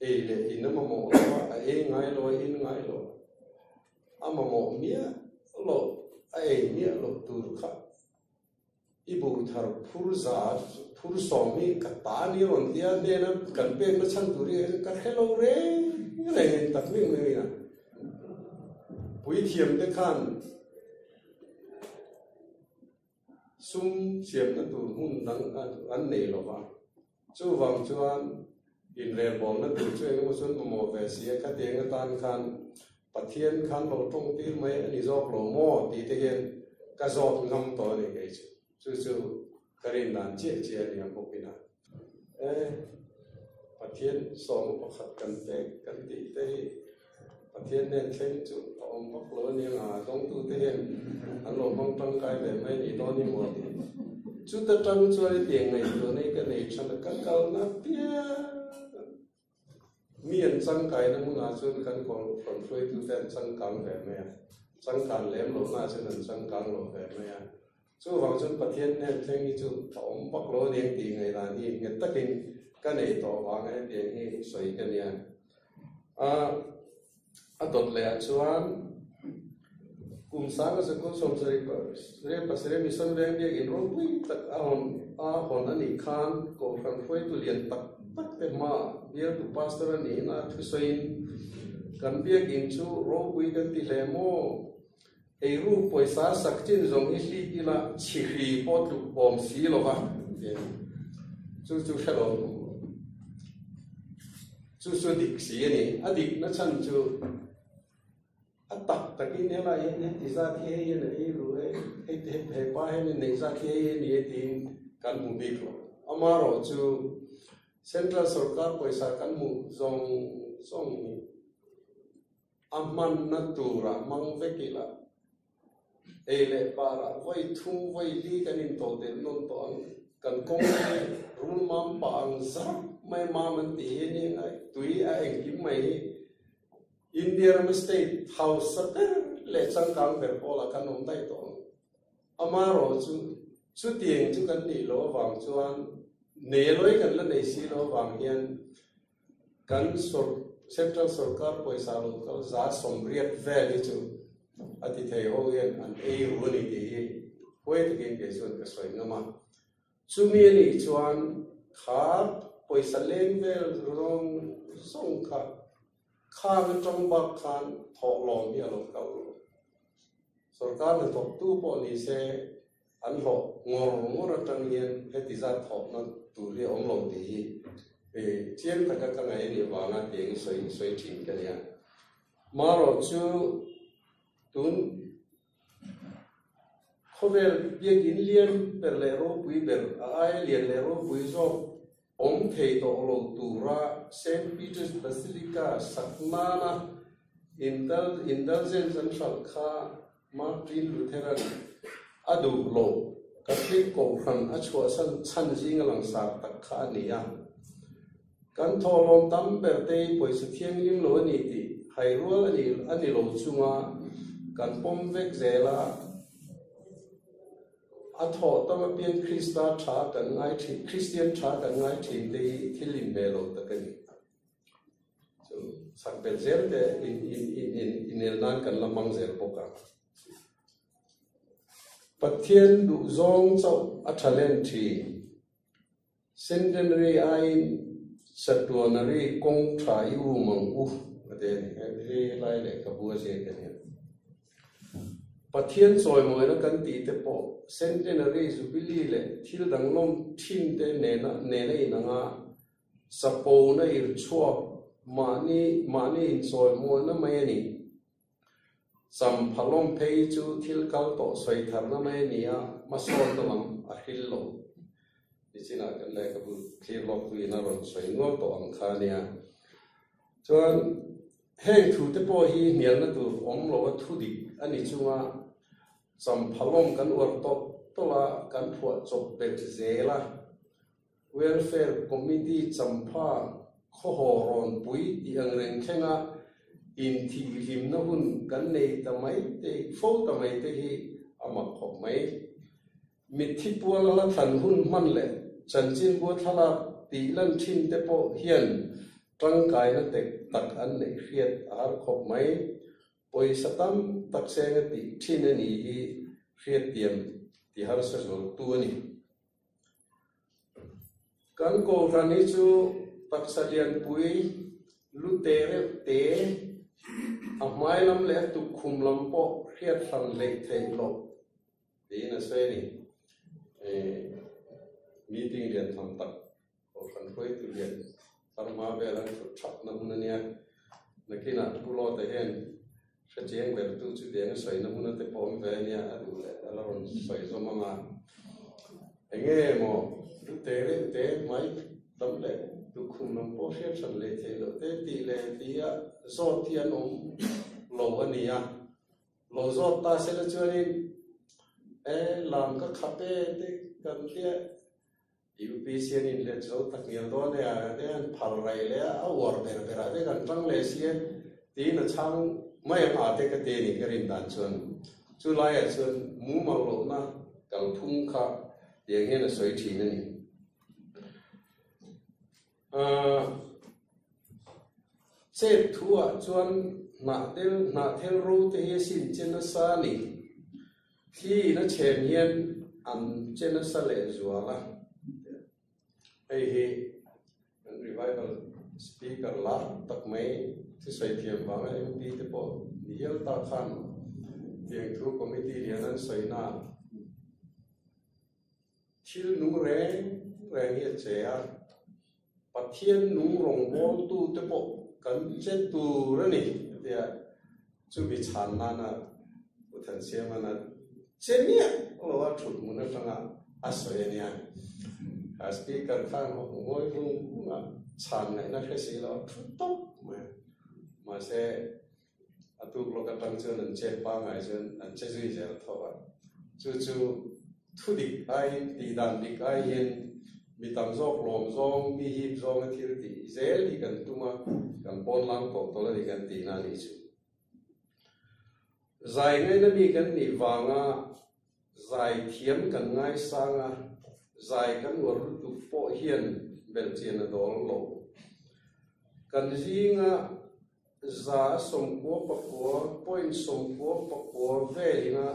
ei leh in a mamawh lo a, a ei ngai lo, a in ngai lo, a mamawh miah loh, a ei miah loh tur kha I bu thar phur za phur sawm hi ka ta ni rawn tia hnena kan pekna chhan tur hi ka hre lo reng reng in tak meuh meuh in a puithiam te khan sum siamna tur hmun dang an nei lo va chuvang chuan inrelbawlna tur chu engemaw chuan mamawh ve si a khatiang atan khan Pathian khan lo tawng tir mai a ni zawk lo maw tih te hian ka zawt ngam tawh a ni kei chu. Chu chu ka rin dan chiah chiah a ni ang bawk ina. E, Pathian sawma pakhat kan pek kan tih te hi Pathian nen thleng chu a awm vak lo a ni ang a, dawngtu te hian an lo hmang tangkai ve mai a nih dawn i maw tih. Chuta tang chuan hetiang ngaihtuahna hi ka nei than a, ka kalna piang. Mi an changkaina hmunah chuan kan rawn hruaitute an changkang ve mai a, changkan lem lohnaah chuan an changkang lo ve mai a. Chuvang chuan Pathian hnen thleng hi chu a awm vak lo a ni ang tih ngaihdan hi nghet takin ka nei tawh vang a hetiang hi sawi ka nia. A A dawt leh ah chuan kum sanga zakul sawmsarih pasarih mission veng biakin ropui tak a hawn a hawn a nih khan Kohhran hruaitu lian tak tak te hmaah bialtu pastor a niin a thusawiin kan biakin chu ropui kan ti hle maw? Eiru pawisa sak chin zawng hi hlip ila chhihri pawh tluk awm si lo va ti a ni. Chu chu hre lo an awm lo. Chu chu dik si a ni. A dikna chhan chu a tak takin helai hian heti zat hi hei hian a ei ru e, hei he pa hian a neih zat hi hei a ni e tiin kan hmu bik lo. Amaherawhchu. Central sorkar pawisa kan hmuh zawng zawng hi a hmanna turah hmang vek ila, ei leh parah vawi thum vawi li kan intodelh nawn tawh ang. Kan kawng hi rul mam pah ang zar mai mam an tih hi nia ngai, tui a engkim mai hi India rama state hausa ber leh changkang ber pawlah kan awm daih tawh ang. Amaherawh chu chutiang chu kan nih loh avang chuan nei lawi kan la nei si loh avang hian kan Central Sorkar pawisa lo kal 80% vel hi chu a ti thei ho hian an ei ru a ni tih hi huai takin kei chuan ka sawi ngam a. Chumi a nih chuan kha pawisa leng vel zawng zawng kha Khang atang bak khan thawhlawm hi a lo kal lo. Sorkar hnathawktu pawh ni se an hlawh ngawr ngawr atang hian heti zat thawhna tur hi a awm lo tih hi chiang taka ka ngaih a nih avanga tiang sawi sawi thin ka nia. Marawh chu tun khawvel biakin lian ber leh ropui ber a aia lian leh ropui zawk Awm thei tawh lo tura Saint Peter's Basilica sak nana indulgence an hralh kha Martin Lutheran a duh loh Catholic kohhran a chhuahsan chhan zinga langsar tak kha a ni a. Kan thawhlawm tam ber te hi pawisa thianghlim lo a ni tih hairual a ni lo chunga kan pawm vek zel a. A thawh tam apiang Krista tha kan ngai thin, Kristian tha kan ngai thin te hi thil inhmeh lo tak a ni. Chu chak belh zel te in in in in inel nan kan la hmang zel bawk a. Pathian duhzawng chauh a tha len thin. Centenary aiin Chatuanary kawng tha i um ang u a ti a ni. Hei lai lehkhabu a ziak a nia. Pathian chawimawina kan tih te pawh Centenary Jubilee leh thil dang lawm thin te nena nena inang a, chapona irchhuak mahni mahni inchawimawina mai a ni. Champhalawm phei chu thil kal tawh sawi tharna mai a ni a, hmasawnna lam a hril lo. Nichinah kan lehkhabu thlir lawk tuin a rawn sawi nual tawh ang kha a nia. Chuan heng thute pawh hi hnialna tur awm lo a thu dik a ni chunga champhalawm kan uar tawlh tawlh a, kan phuah chawp belh zel a. Welfare Committee champha khawhaw rawn pui tih ang reng thlenga inthihhlimna hun kan nei ta mai te fo ta mai te hi a mak khawp mai. Mitthi puala la thlan hun hman leh chanchinbua thlalak tih lan thin te pawh hian tangkaina tek tak an neih hriat a har khawp mai. Pawisa tam tak senga tih thin a ni hi hriattiam ti harsa zualtu a ni. Kan kohhran hi chu taksa lianpui lu te reuh te, a hmai lam leh a tukkhum lam pawh hriat hran hleih theih loh tiin a sawi a ni. Meeting lian tham tak kohhran hruaitu lian tlarhma vel an thut thapna hmun a nia. Nakinah Pu Lawta hian Hrechiang ber tu chu tiang a sawina hmun a te pawh awm ve a nia, a duh leh a la rawn sawi zawm ang a. Enge maw lu te reuh te hmai lam leh tukhum lam pawh hriat hran leh theih loh te tih leh tia zawt hi an awm lo a ni a. Lo zawt ta se la chuanin e lam ka khap e te kan tia UPC an inlet zo tak ngial dawn e a te an phal raih leh a, a uar ber ber ah te kan tang leh si e tiin a chhang mai ang a te ka ti a ni ka rin dan chuan. Chu laiah chuan mumal lohna kalphung kha tiang hian a sawi thin a ni. Chet thu ah chuan hnahtel hnahthel ro te hi a sin che nasa a ni. Thli in a chhem hian an che nasa leh zual a. Hei hi kan revival speaker lar tak mai thusawi thiam vanga MP te pawh ni hial ta khan tiang thu committee lian an sawi na Thil nung reng reng hi a che a, Pathian nung rawngbawltute pawh kan che tur a ni a ti a, chumi chhan nana Pu Thansiamana che miah lo a thut hmun atanga a sawi a nia. Kha speaker khan ngawi vung vung a, chhan ngaihna hre si lo a thu tawp mai a. Mahse, a tuk lawk atang chuan an chet pangngai chuan an che zui zel tho a. Chu chu thu dik aiin, tihdan dik aiin mi tam zawk lawm zawng, mi hip zawnga thil tih zel hi kan tum a, kan pawn lang tawh tawlh a ni kan tihna a nih chu. Zai ngaina mi kan nih vanga zai thiam kan ngaisang a, zai kan uar lutuk pawh hian belhchian a dawl lo. Kan zinga 99 point 99 velina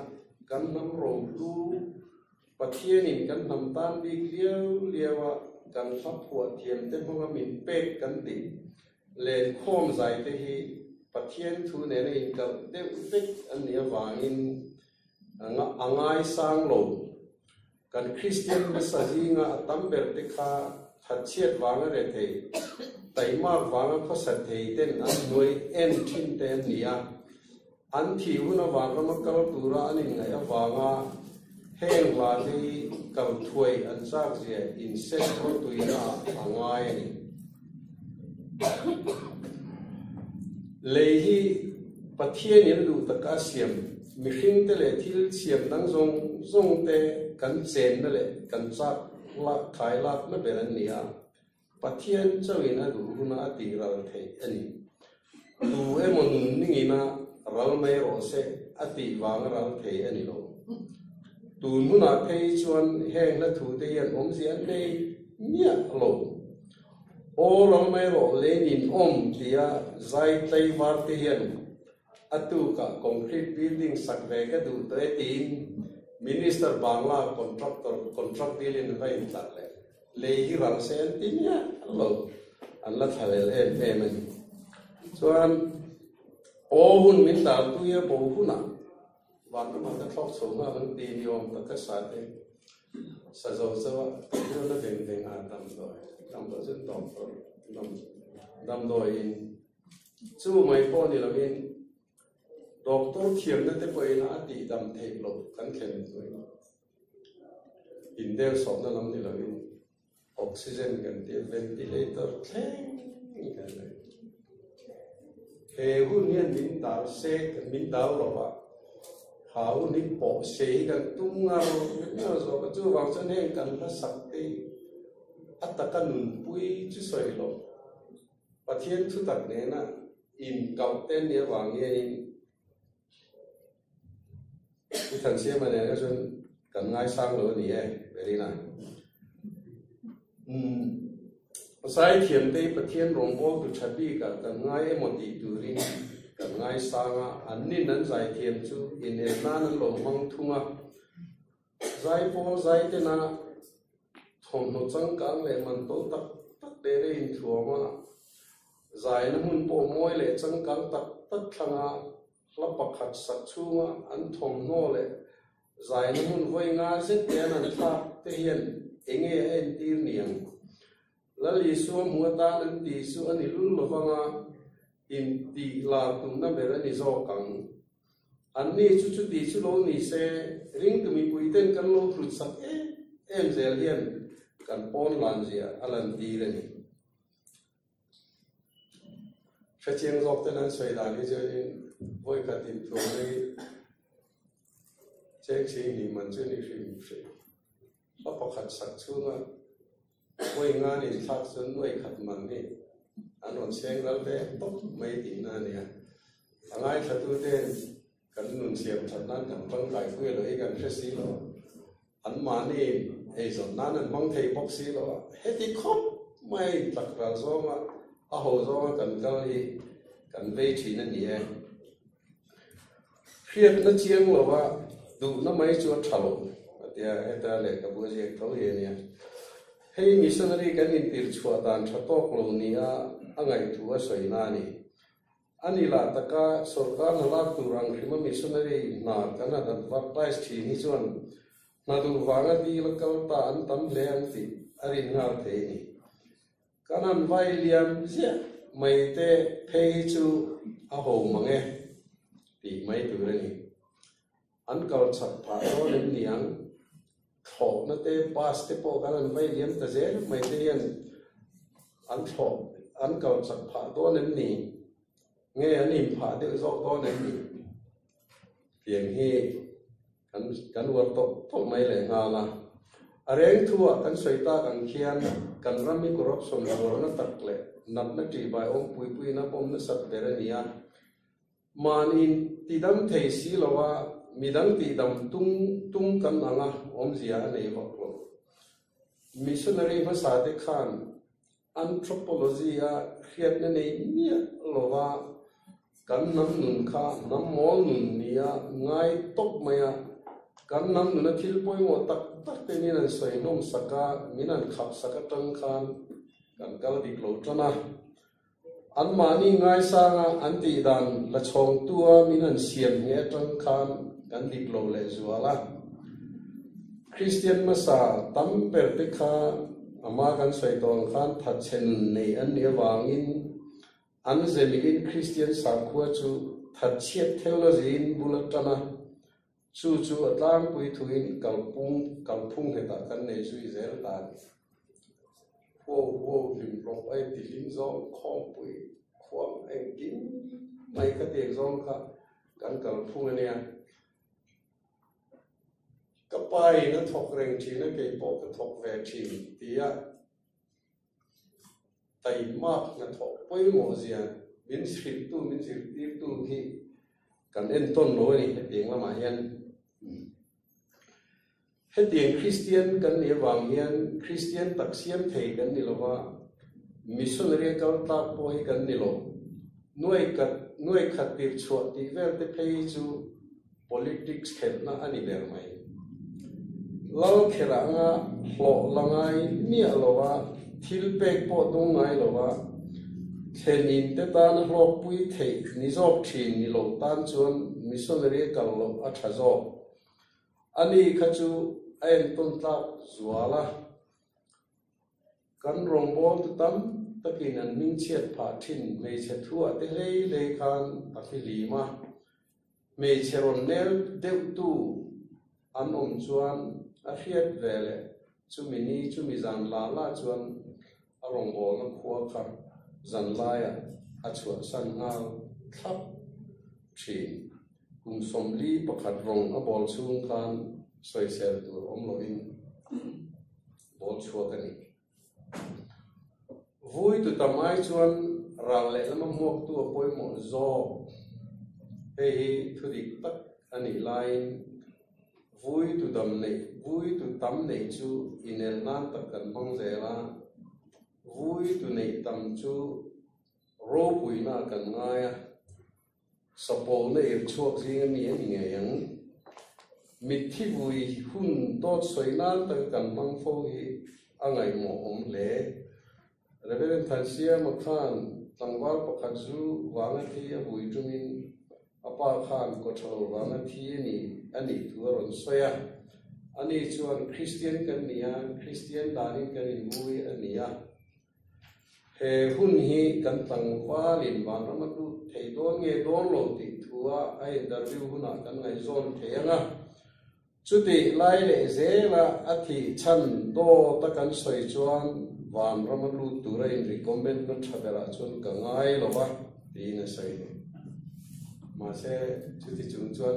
kan hnam rohlu Pathianin kan hnam tan bik liau liaua kan hla phuah thiamte hmanga min pek kan tih Lenkhawm zaite hi Pathian thu nena inkalh deuh vek an nih avangin a ngaisang lo. Kan Kristian hmasa zinga a tam ber te kha thatchhiat vanga rethei, taimak vanga khawsa thei ten an hnuai en thin te an ni a. An thih hun avang rama kal tura an inngaih avanga heng hla te hi kal thuai an chak zia inset rawtuina ah a ngai a ni. Lei hi Pathian in duh taka siam mihring te leh thil siam dang zawng zawng te kan chenna leh kan chak lak thai lakna ber an ni a. Pathian chauhin a duh huna a tih ral theih a ni. Tu emaw nun ningina ral mai rawh se a tih vanga ral thei a ni lo. Tun hunah phei chuan heng hla thu te hian awmzia an nei miah lo. Aw ral mai rawh lenin awm tia zai tlei var te hian A tukah concrete building sak ve ka duh tawh e tiin Minister Bangla contractor contract deal in va intlar leh lei hi ral se an ti miah lo, an la thla lel em em a ni. Chuan aw hun min dar tui a bo hunah vanramah ka thlawk chho nghal ang ti ni awm tak ka sa te sa zo zo a tih chuan a veng veng a damdawi damdawi chu doctor damdawiin Chu mai pawh ni lovin doctor thiamna te pawhin a tihdam theih loh kan thlen hnuai indel sawhna lam ni lovin oxygen kan tia ventilator thleng kan nei. He hun hian min dal se min dal lo va, ha hun hi pawh se hi kan tum ngar ngar zawk a, chuvang chuan heng kan hlasak te hi a taka nunpui chu sawi loh. Pathian thutak nena inkauh te nia vang hianin i Thansiama nena chuan kan ngaisang lo a ni e, Verina. Umm, Zaithiam te hi Pathian rawngbawltu tha bikah kan ngai emaw tih turin kan ngaisang a, an nin an zaithiam chu inel nan an lo hmang thung a. Zaipawl zaitena thawmhnaw changkang leh man to tak tak te te inthuam a, zaina hmun pawh mawi leh changkang tak tak thlanga hla pakhat sak chhunga an thawmhnaw leh zaina hmun vawi nga zet te an han thlak te hian enge a entir niang? Lal Isua hmu atan an ti chu a ni lul lovanga intih lar tumna ber a ni zawk ang. Anni chu chuti chu lo ni se, ringtu mipuiten kan lo hlut sak em em zel hian kan pawn lan zia a lantir a ni. Hrechiang zawk ten an sawi dan hi chuanin vawikhat inthuamna hi cheng chhing nih man chu ni hrim hrim. Hla pakhat sak chhunga vawi ngan inthlak chuan nuai khat man hi an rawn cheng ral ve tawp mai tihna a nia. A ngaithlatuten kan nun siam that nan kan tangkai pui lo hi kan hre si lo a, anmahni eizawn nan an hmang thei bawk si lo a, heti khawp mai intlak ral zawnga a ho zawnga kan kal hi kan vei thin a ni e. Hriatna chiang lova duhna mai chu a tha lo a ti a, heta lehkhabu a ziak tho hi a nia. Hei missionary kan intir chhuah dan tha tawk lo nia a ngaihthu a sawi na a ni. A ni lah taka sorkar hna lak tur ang hrima missionary hna kan han advertise thin hi chuan hna duh vanga dil a kal ta an tam hle ang tih a rin nghal thei a ni. Kan han vai liam ziah mai te phei hi chu a ho mang e tih mai tur a ni. An kal chak phah dawn em ni ang? Thlawhna te, bus te pawh kan han vai liam ta zel mai te hian an thlawh an kal chak phah dawn em ni? Nge an inphah deuh zawk dawn em ni? Tiang hi kan kan uar tawp tawp mai leh nghal a. A reng thuah kan sawi tak ang khian kan ram hi corruption zuarna tak leh natna ṭihbai awmpui puiin a bawm nasat ber a ni a. Mahni tidam thei si lo a, midang tihdam tung tung kan ang a, awmzia a nei vak lo. Missionary hmasa te khan anthropology a hriatna nei miah lo va, kan hnam nun kha hnam mawl nun nia ngai tawp mai a, kan hnam nuna thil pawimawh tak tak te min an sawi hnawm sak a, min an khap sak atang khan kan kal dik lo tan a. Anmahni ngaisanga an tih dan la chhawngtua min han siam nghe atang khan kan dik lo leh zual a. Kristian hmasa tam ber te kha ama kan sawi tawh ang khan thatchhe nun nei an nih avangin an zemilin Kristian sakhua chu thatchhiat theology-in bul a tan a, Chu chu a tlangpui thuin kalpung kalphung nghetah kan nei zui zel ta a ni. Huau huau hlim rawp a inti hlim zawng khawmpui khuang engkim mai kha tiang zawng kha kan kalphung a nia. Ka pa in a thawk reng thin a kei pawh ka thawk ve thin tia Taimak hnathawh pawimawh zia min hrilhtu, min zirtirtu hi kan entawn lo a ni hetiang lamah hian. Hetiang Kristian kan nih avang hian Kristian tak siam thei kan ni lo va, missionary a kal tlak pawh hi kan ni lo. Nuai khat, nuai khat tir chhuah tih vel te phei hi chu Politics khelhna a ni ber mai. Lal khelh anga hlawh la ngai miah lo a, thil pek pawh dawng ngai lo a, thlenin te tana hlawkpui theih ni zawk thin ni lo tan chuan missionary a kal loh a tha zawk. Ani kha chu a entawn tlak zual a. Kan rawngbawltu tam takin an hmingchhiat phah thin hmeichhe thuah te hlei hlei khan a fihlim a. Hmeichhe rawn nel deuhtu an awm chuan a hriat ve leh chumi ni chumi zan la la chuan a rawngbawlna khua kha zan laiah a chhuahsan nghal thlap thin. Kum 41 rawng a bawl chhung khan sawisel tur awm lovin bawl chhuak a ni. Vui tu tam ai chuan ral lehlam a hmuaktu a pawimawh zawk. Hei hi thu dik tak a nih laiin vui tu dam neih, vui tu tam neih chu inel nan tak kan hmang zel a, vui tu neih tam chu ropuina kan ngai a. Sapawlna ir chhuak zing a mi a ni ngei ang. Mitthi vui hun dawt sawi nan taka kan hmang fo hi a ngaihmawh awm hle. Reverend Thansiama khan tlangval pakhat zu vanga thi a vui tumin a pa khan kawthalo vanga thi a ni a nih thu a rawn sawi a. Ani chuan Kristian kan ni a, Kristian danin kan invui a ni a. He hun hi kan tlangvalin vanram a lut thei dawn nge dawn lo tih thua a interview hunah kan ngaihzawn thei ang a. Chutih lai leh zela a thih chhan dawt a kan sawi chuan vanram a lut tura in recommend na tha berah chuan ka ngai lo va tiin a sawi ni. Mahse chuti chung chuan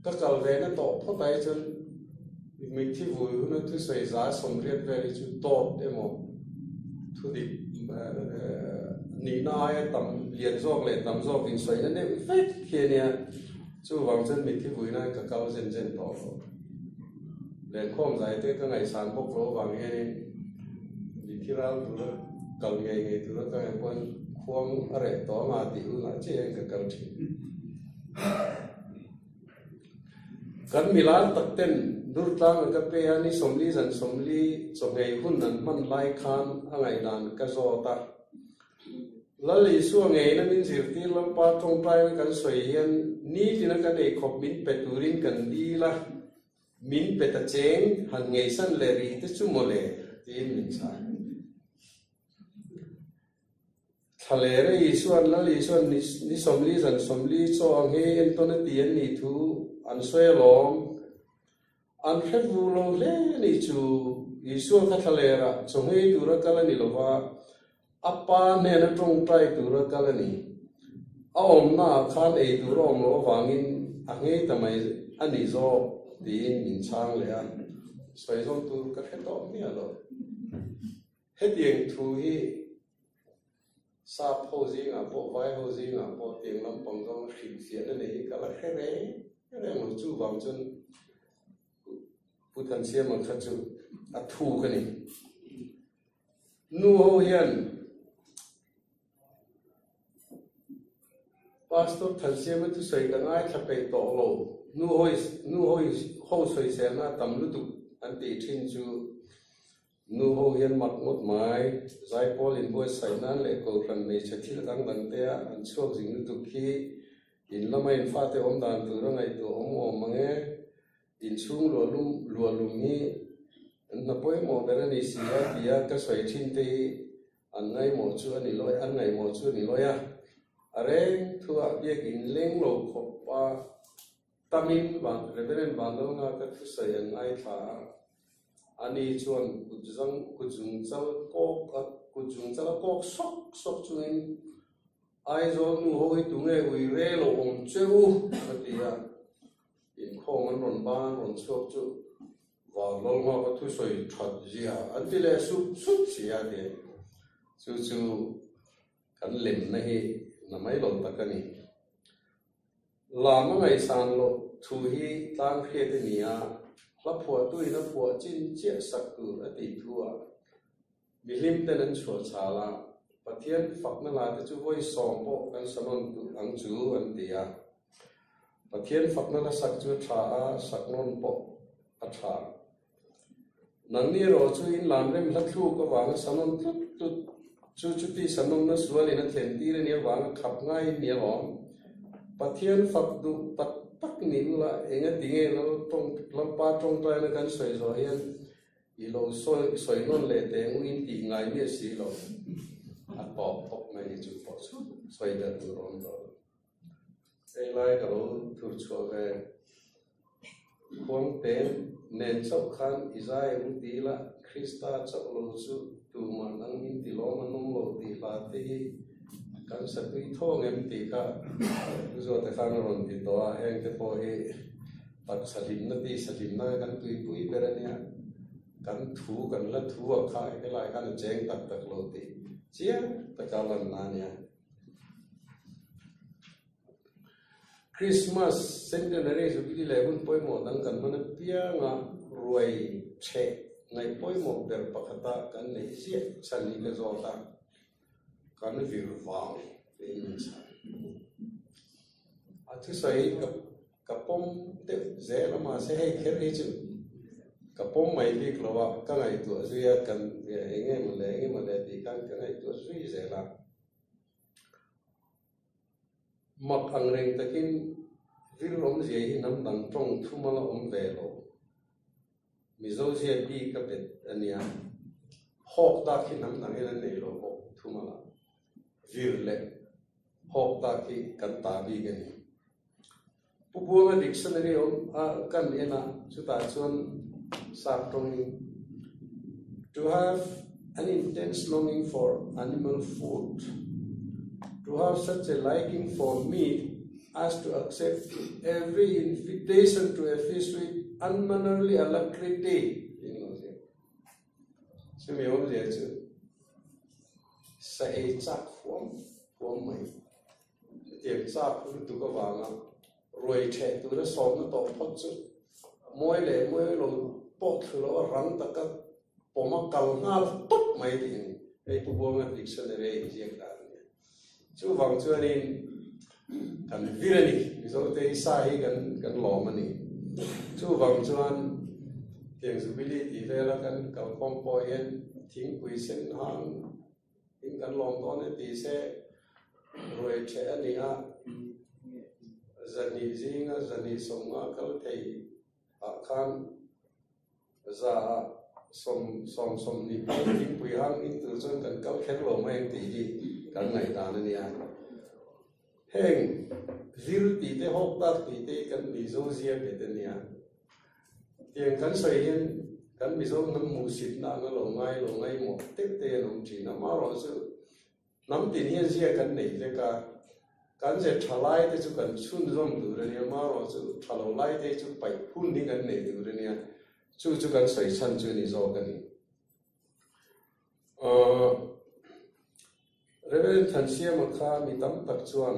ka kal ve na tawh phawt ai chuan Mitthi vui huna thusawi 180 vel hi chu dawt emaw thudik nihna aia tam lian zawk leh tam zawk insawina deuh vek khi a nia. Chuvang chuan mitthi vui nan ka kal zen zen tawh lo. Lenkhawm zai te ka ngaihsan bawk lo avang hianin mitthi ral tura kal ngei ngei tura ka ngaih pawn khuang a reh tawh anga tih hunah chiah hian ka kal thin. Kan milar tak ten Durtlang an ka pe a, ni 40 zan 40 chawhngei hun an hman lai khan a ngaihdan ka zawt a. Lal Isua ngeina min zirtir Lalpa tawngtaina kan sawi hian nitina kan eikhawp min pe turin kan dil a, min pe ta cheng han ngeisan leh rih te chu mawle tiin min chhang. Thlalera Isuan Lal Isuan ni 40 zan 40 chaw ang hi entawn a ti an nih thu an sawi alawm. An hre vu lo hle ni chu Isua kha thlalera chawnghei tura kal a ni lo va, a Pa hnena tawngtai tura kal a ni. A awmnaah khan ei tur a awm loh avangin a nghei ta mai a ni zawk tiin min chhang leh a, sawi zawm tur ka hre tawh miah lo. Hetiang thu hi Sap ho zingah pawh, vai ho zingah pawh tiang lampang zawng hrilhfiahna nei hi ka la hre reng reng lo. Chuvang chuan Pu Thansiama kha chu a thuk a ni. Nu ho hian Pastor Thansiama thusawi ka ngaithla peih tawh lo. Nu ho nu ho ho sawiselna a tam lutuk an tih thin chu Nu ho hian mak ngawt mai, zaipawl inbuatsaih nan leh kohhran hmeichhe thil dang dang te a an chhuak zing lutuk khi in lama in fate awm dan tur a ngaihtuah awm awm ang e. Inchhung luahlum luahlum hi an hna pawimawh ber a ni si a tia ka sawi thin te hi an ngaihmawh chu a ni lawi an ngaihmawh chu a ni lawi a. A reng thuah biakin leng lo khawp a Tamin van Reverend Vanlalnga ka thusawi an ngaithla a, ani chuan kut zang kut zung chal kawk a kut zung chal a kawk sawk sawk chungin Aizawl nu ho hi tunge ui re lo awm che u a ti a, inkhawm an rawn ban an rawn chhuak chu Vanlalnga ka thusawi that zia an ti leh sup sup si a ti. Chu chu kan lemna hi na mai lo tak a ni. Lam a ngaihsan loh thu hi tlang hriat a ni a, hla phuahtuin a phuah chin chiah sak tur a tih thu ah mihlim ten an chhuah chhal a, Pathian fakna la te chu vawi sawm pawh kan sa nawn duh ang chu an ti a. Pathian fakna la sak chu a tha a, sak nawn pawh a tha. Nangni erawh chu in lam rem hla thluk avanga sa nawn tlut tlut chu chuti sa nawnna sualin a thlen tir a nih avanga khap ngaiin ni alawm. Pathian fak duh tak tak ni ula enga ti nge Lal tawng Lalpa tawngtaina kan sawi zawh hian i lo sawi sawi nawn leh teh ngu in tih ngai miah si lo. A tawp tawp mai ni chu pawh chu sawi belh tur a awm tawh lo. Hei lai ka lo thur chhuah ve. Khuangte nen chauh khan i zai ang ti ila, Krista chauh lo chu tumah nang min ti lawm an awm lo tih hla te hi kan sa tui thawng em tih kha Pu Zuata khan a rawn ti tawh a, heng te pawh hi taksa hlimna ti sa hlimna kan tuipui ber a nia, kan thu kan la thu ah kha helai khan a cheng tak tak lo tih chiang taka lanna a nia. Christmas Centenary Jubilee leh hun pawimawh dang kan hman apianga ruai chheh ngaih pawimawh ber pakhata kan neih ziah chhan hi ka zawt a, kan vir vang tiin min chhan. A thusawi ka ka pawm deuh zel a mahse hei kher hi chu ka pawm mai bik lo a, ka ngaihtuah zui a, kan eng nge maw le eng nge maw le tih khan ka ngaihtuah zui zel a. Mak ang reng takin vir awmzia hi hnam dang tawng thum a la awm ve lo. Mizo zia bik a bet a nia. Hawk dak hi hnam dangin an nei lo bawk thum a la. Vir leh hawk dak hi kan ta bik a ni. Pu Buanga dictionary awm a kan en a, chutah chuan sap tawngin To have an intense longing for animal food, to have such a liking for meat as to accept every invitation to a feast with unmannerly alacrity tiin lo ziak. Chumi awmzia chu sa ei chak huam huam mai. Hetiang chak lutuk avanga ruai ṭheh tura sawmna tawh phawt chu mawi leh mawi lo pawh thlu lo a rang taka pawm a kal nghal tawp mai tih a ni. Hei Pu Buanga dictionary a inziak dan a nia. Chuvang chuanin kan vir a ni, Mizote hi sa hi kan kan lawm a ni. Chuvang chuan tiang Jubilee tih vela kan kalkhawm pawh hian thingpui sen hang In kan lawm dawn e ti se ruai ṭheh a ni a, zahnih zinga zahnih sawmnga kal thei ah khan za ah sawm sawm sawmhnih pawh thingpui hang in tur chuan kan kal kher lo mai ang tih hi kan ngaihdan a nia. Heng zir tih te hawk tak tih te hi kan Mizo zia bet a nia. Tiang kan sawi hian kan Mizo hnam hmuhsitna anga lo ngai lo ngaihmawh teuh te an awm thin a, amaherawhchu hnam tin hian zia kan nei vek a, kan ze tha lai te chu kan chhunzawm tur a nia, amaherawhchu tha lo lai te chu paih hun hi kan nei tur a nia, chu chu kan sawi chhan chu a ni zawk a ni. Reverend Thansiama kha mi tam tak chuan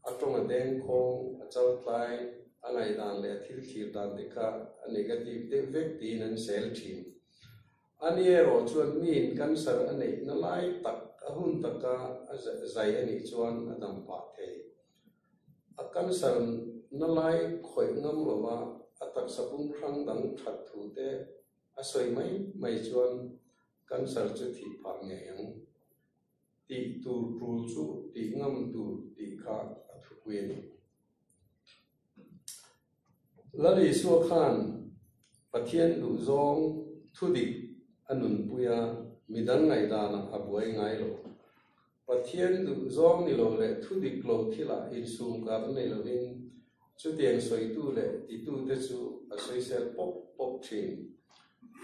a tawng a dengkhawng, a chaltlai, a ngaihdan leh a thil thlir dan te kha a negative deuh vek tiin an sel thin. Ani erawh chuan miin cancer a neihna lai tak a hun taka a zai a nih chuan a dam pah thei. A cancer na lai khawih ngam lova a taksa bung hrang dang that thu te A sawi mai mai chuan cancer chu thih phah ngei ang. Tih tur tul chu tih ngam tur tih kha a thupui a ni. Lal Isua khan Pathian duhzawng thudik a nunpui a, midang ngaihdanah a buai ngai lo. Pathian duhzawng ni lo leh thudik lo thilah insum kar nei lovin chutiang sawitu leh titute chu a sawisel pawp pawp thin.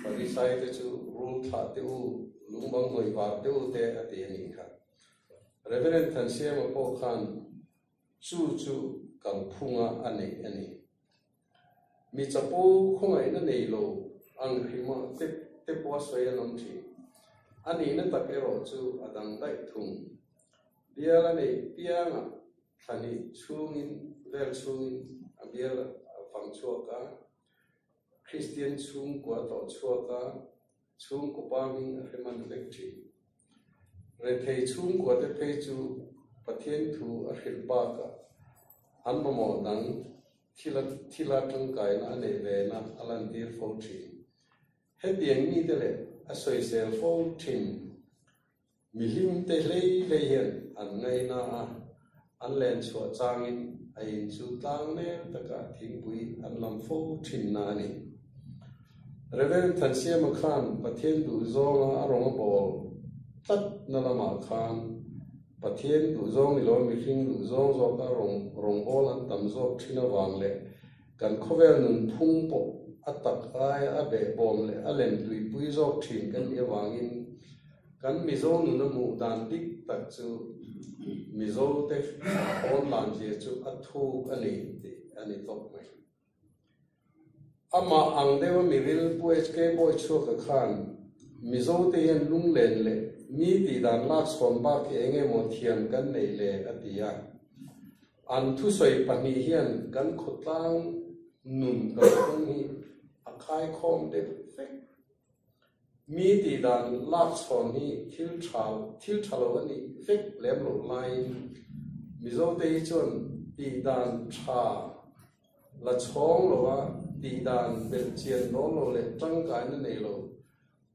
Farisaite chu rul thlah teh u, lungbang hnawih var teh u te a ti a nih kha. Reverend Thansiama pawh khan chu chu kalphunga a neih a ni. Mi chapo khawngaihna nei lo ang hrima te te pawh a sawi an awm thin. A nihna tak erawh chu a dang daih thung. Bial a neih piangah thlahnih chhungin vel chhungin a bial a fang chhuak a, Kristian chhungkua tawh chhuak a, chhungkaw pa hming a hre man vek thin. Rethei chhungkua te phei chu Pathian thu a hrilh bakah an mamawh dang thila thila tangkaina a neih vena a lantir fo thin. Hetiang mite leh a sawisel fo thin mihlim te hlei hlei hian an ngaina a, an len chhuah changin a in chu tlang nel taka thingpui an lam fo thinna a ni. Rev. Thansiama khan Pathian duhzawnga a rawn a bawl tlatna lamah khan Pathian duhzawng ni lo mihring duhzawng zawka rawngbâwl an tam zawk ṭhin avang leh kan khawvel nunphung pawh a tak aia a behbawm leh a lem tuipui zawk ṭhin kan nih avangin kan Mizo nuna hmuh dan dik tak chu Mizote pawn lanzia chu a thuk a ni tih a ni tawp mai. Amah ang deuha miril Pu HK Bawichhuaka khan Mizote hian lunglen leh mi tihdan lak chhawn bak hi eng emaw thiam kan nei le a ti a. An thusawi pahnih hian kan khawtlang nun kalphung hi a khaikhawm deuh vek. Mi tihdan lak chhawn hi thil tha thil tha lo a nih vek lem loh laiin Mizote hi chuan tihdan tha La chhawng lo a, tihdan belh chian dawn lo leh tangkaina nei lo.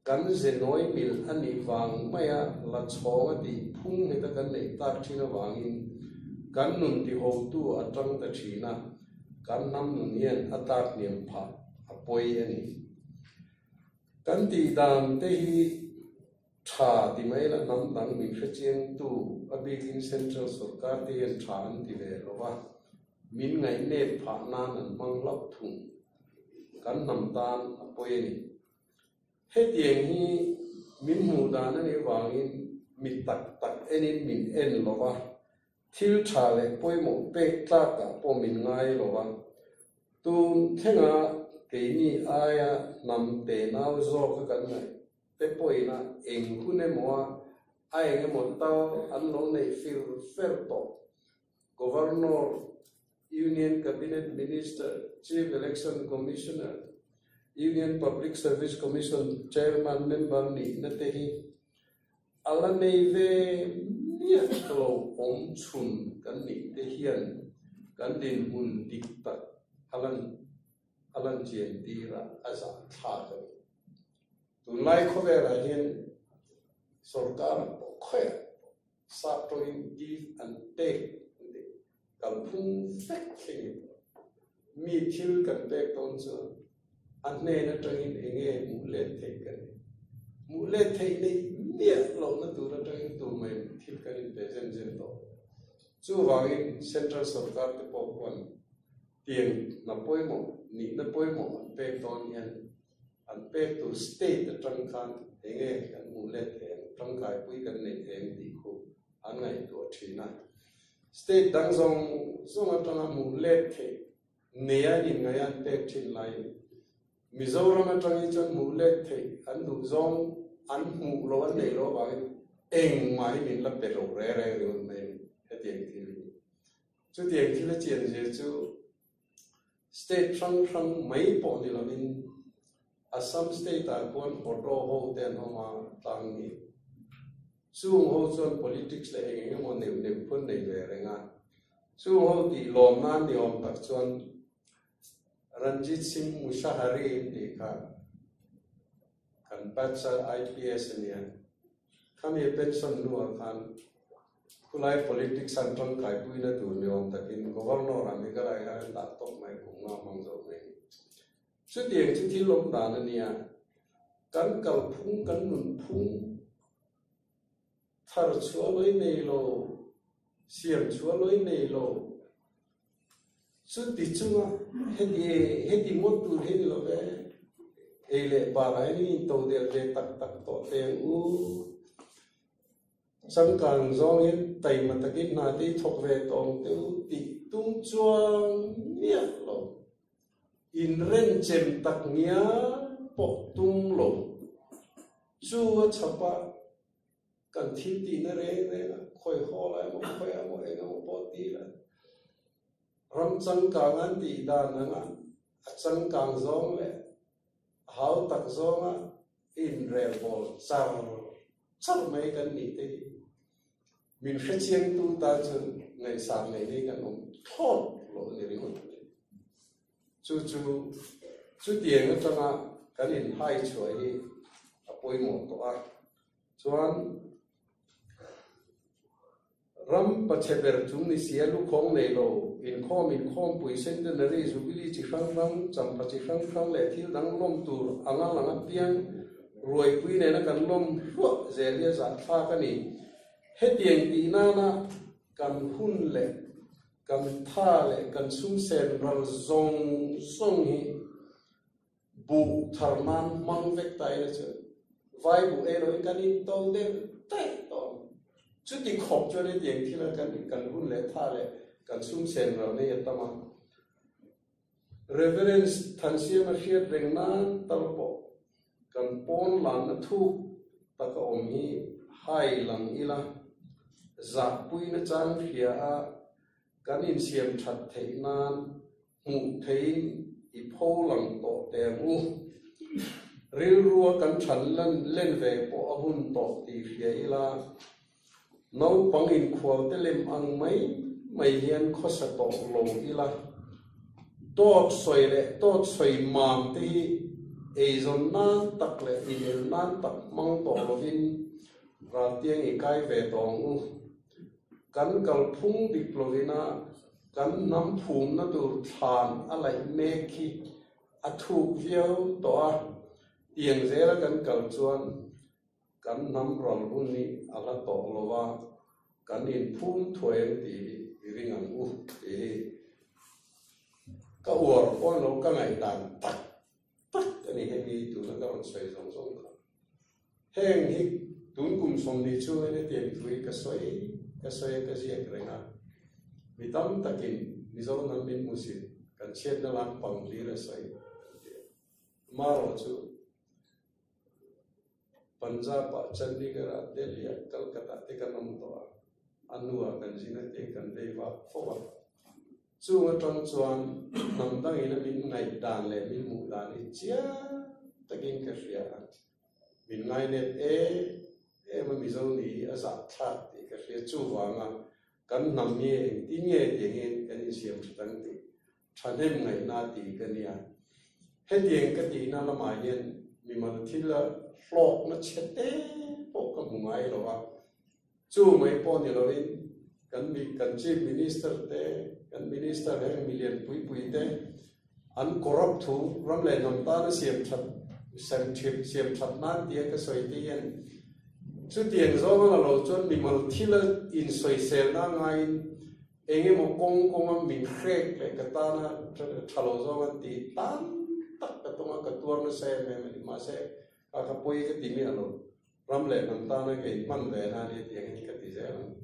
Kan ze nawi mil a nih vang maia la chhawng a tih phung heta kan neih tak thin avangin kan nun tihotu a tang ta thin a, kan hnam nun hian a tlak hniam phah a pawi a ni. Kan tihdan te hi Tha ti mai la hnam dang min hre chiangtu a bikin Central sawrkar te hian tha an ti ve lo va, min ngaihnep phah nan an hmang hlauh thung. Kan hnam tan a pawi a ni. Hetiang hi min hmuh dan a nih vangin mi tak tak enin min en lo va, thil tha leh pawimawh pek tlakah pawh min ngai lo va, tun thlenga keini aia hnam tenau zawka kan ngaih te pawhin a eng hun emaw a a eng emaw tal an lo neih fir fer tawh. Governor, Union Cabinet Minister, Chief Election Commissioner, Union Public Service Commission Chairman member nihna te hi a la nei ve miah lo awm chhun kan nih te hian kan dinhmun dik tak a lan a lan chian tir a, a zah thlak a ni. Tunlai khawvelah hian sorkar pawh khawiah pawh sap tawngin give and take an ti, kalphung vek thleng i pawh mi thil kan pek dawn chuan a hnen atangin eng nge hmuh let theih kan ni. Hmuh let theih neih miah lohna tur atangin tumah in thil kan inpe zem zem tawh. Chuvangin central sorkar te pawh khuan tiang hna pawimawh. nihna pawimawh an pek dawn hian an pek tur state atang khan enge kan hmuh let thei ang, tangkaipui kan nei thei ang tih khu an ngaihtuah thin a. State dang zawng zawng atanga hmuh let theih neia inngaih an pek thin laiin Mizoram atang hi chuan hmuh let theih an duh zawng an hmuh lo an neih loh avangin engmah hi min la pe lo reng reng ringawt mai a ni hetiang thil hi. Chutiang thil a chian zia chu state hrang hrang mai pawh ni lovin Assam state ah khuan Bodo ho te an awm a tlang ni. Chung ho chuan politics leh eng eng emaw neuh neuh phun nei ve reng a. Chung ho tih lawm nan ni awm tak chuan Ranjit Singh Mushahari tih kha kan Patsar IPS a nia. Khami pension hnuah khan Khulai politics an tangkaipuina tur ni awm takin Governor ah Meghalaya khan an dah tawp mai kum nga hmang zo mai a ni. Chutiang chu thil awm dan a nia. Kan kalphung, kan nunphung thar chhuah lawih nei lo, siam chhuah lawih nei lo, Chuti chunga heti heti ngawt tur hi ni lo ve, ei leh barah hian in intodel ve tak tak tawh teh ang u. Changkang zawng hian taima takin hna te hi thawk ve tawh ang teh u tih tum chuang miah lo. Inrenchem tak ngial pawh tum lo. Chu a chhap a. Kan thil tihna reng reng a, khawi hawl ah emaw, khawi ah emaw, eng emaw pawh ti ila, ram changkang an tih dan anga a changkang zawng leh a hau tak zawnga inrel bawl char char mai kan nih te hi min hrechiangtu tan chuan ngaihsan nei hi kan awm thlawt lo a ni ringawt mai. Chu chu chutiang atanga kan inhai chhuah hi a pawimawh tawh a. Chuan ram pachhe ber chung ni sia lukhawng nei lo, inkhawm inkhawmpui centenary jubilee chi hrang hrang, champha chi hrang hrang leh thil dang lawm tur anga lang apiang ruaipui nena kan lawm hluah zel hi a zahthlak a ni. Hetiang tih nana kan hun leh Kan tha leh kan sumsen ral zawng zawng hi buh thar nan hmang vek ta ila chuan vai buh ei loin kan into deuh daih tawh ang. Chuti khawp chuan hetiang thila kan kan hun leh tha leh kan sumsen ral nei a tam a. Reverence Thansiama hriat reng nan tal pawh kan pawn lanna thuk taka awm hi hai lang ila, zahpuina chang hria a kan insiam that theih nan hmuh theihin i pho lang tawh teh ang u. Rilrua kan than lan len ve pawh a hun tawh tih hria ila, Naupang inkhual te lem ang mai mai hian khawsa tawh lo ila, dawt sawi leh dawt sawi mam te hi eizawn nan tak leh inel nan tak hmang tawh lovin raltiang i kai ve tawh ang u. Kan kalphung dik lovina kan hnam phumna tur thlan a laih mek hi a thuk viau tawh a, tiang zela kan kal chuan Kan hnam ral hun hi a hla tawh lo a, kan inphum thuai ang tih hi i ring ang u tih hi ka uar pawn lo ka ngaihdan tak tak a ni hemi tuna ka rawn sawi zawng zawng kha. Heng hi tun kum 20 chhungin hetiang thu hi ka sawi ka sawi a ka ziak reng a, mi tam takin Mizo hnam min hmusit kan chhiatna lampang hlir a sawi an ti a. Marawh chu Punjab-ah, Chandigarh-ah, Delhi-ah, Calcutta-ah te kan awm tawh a, a hnuah kan zin ate kan vei vak fo a. Chung atang chuan hnam dangin a min ngaihdan leh min hmuh dan hi chiang takin ka hria a, min ngainep em em a Mizo ni hi a zahthlak tih ka hria. Chuvanga kan hnam hi engtin nge tiangin kan insiam tha dang tih Thahnem ngaihna tih ka nia. Hetiang ka tihna lamah hian mimal thila hlawkna chhe te pawh ka hmu ngai lo a. Chu mai pawh ni lovin kan mi kan Chief Minister te, kan Minister heng milian pui pui te an corrupt thu ram leh hnam tana siam that sem siam that nan tia ka sawi te hian chutiang zawnga la lo chuan mimal thila insawiselna ngaiin. Eng emaw kawng kawnga min hrek leh ka tana tha lo zawng an ti tam tak ka tawnga ka tuar nasa em em a ni. Mahse, kha kha pawi ka ti miah lo. Ram leh hnam tana ka inhman ve na a ni tih angin ka ti zel ang.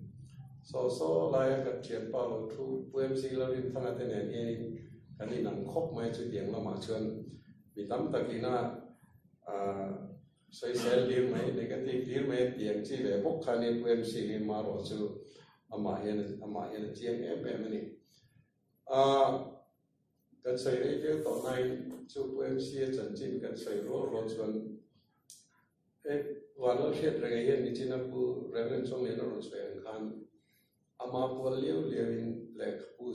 Saw saw laia ka thianpa lo thu Pu MC Lalrinthanga te nen hianin kan inang khawp mai a chutiang lamah chuan mi tam takina Sawisel lir mai, negative lir mai a ti ang chi ve bawk kha nia Pu MC hi marawh chu amah hian amah hian a chiang em em a ni. Aaa kan sawi rei viau tawh nain chu Pu MC a chanchin kan sawi rual rual chuan he Vanlal hriat reng ah hian nichina Pu Reverend Chawnglian a rawn sawi ang khan ama pual liau liauin lehkhabu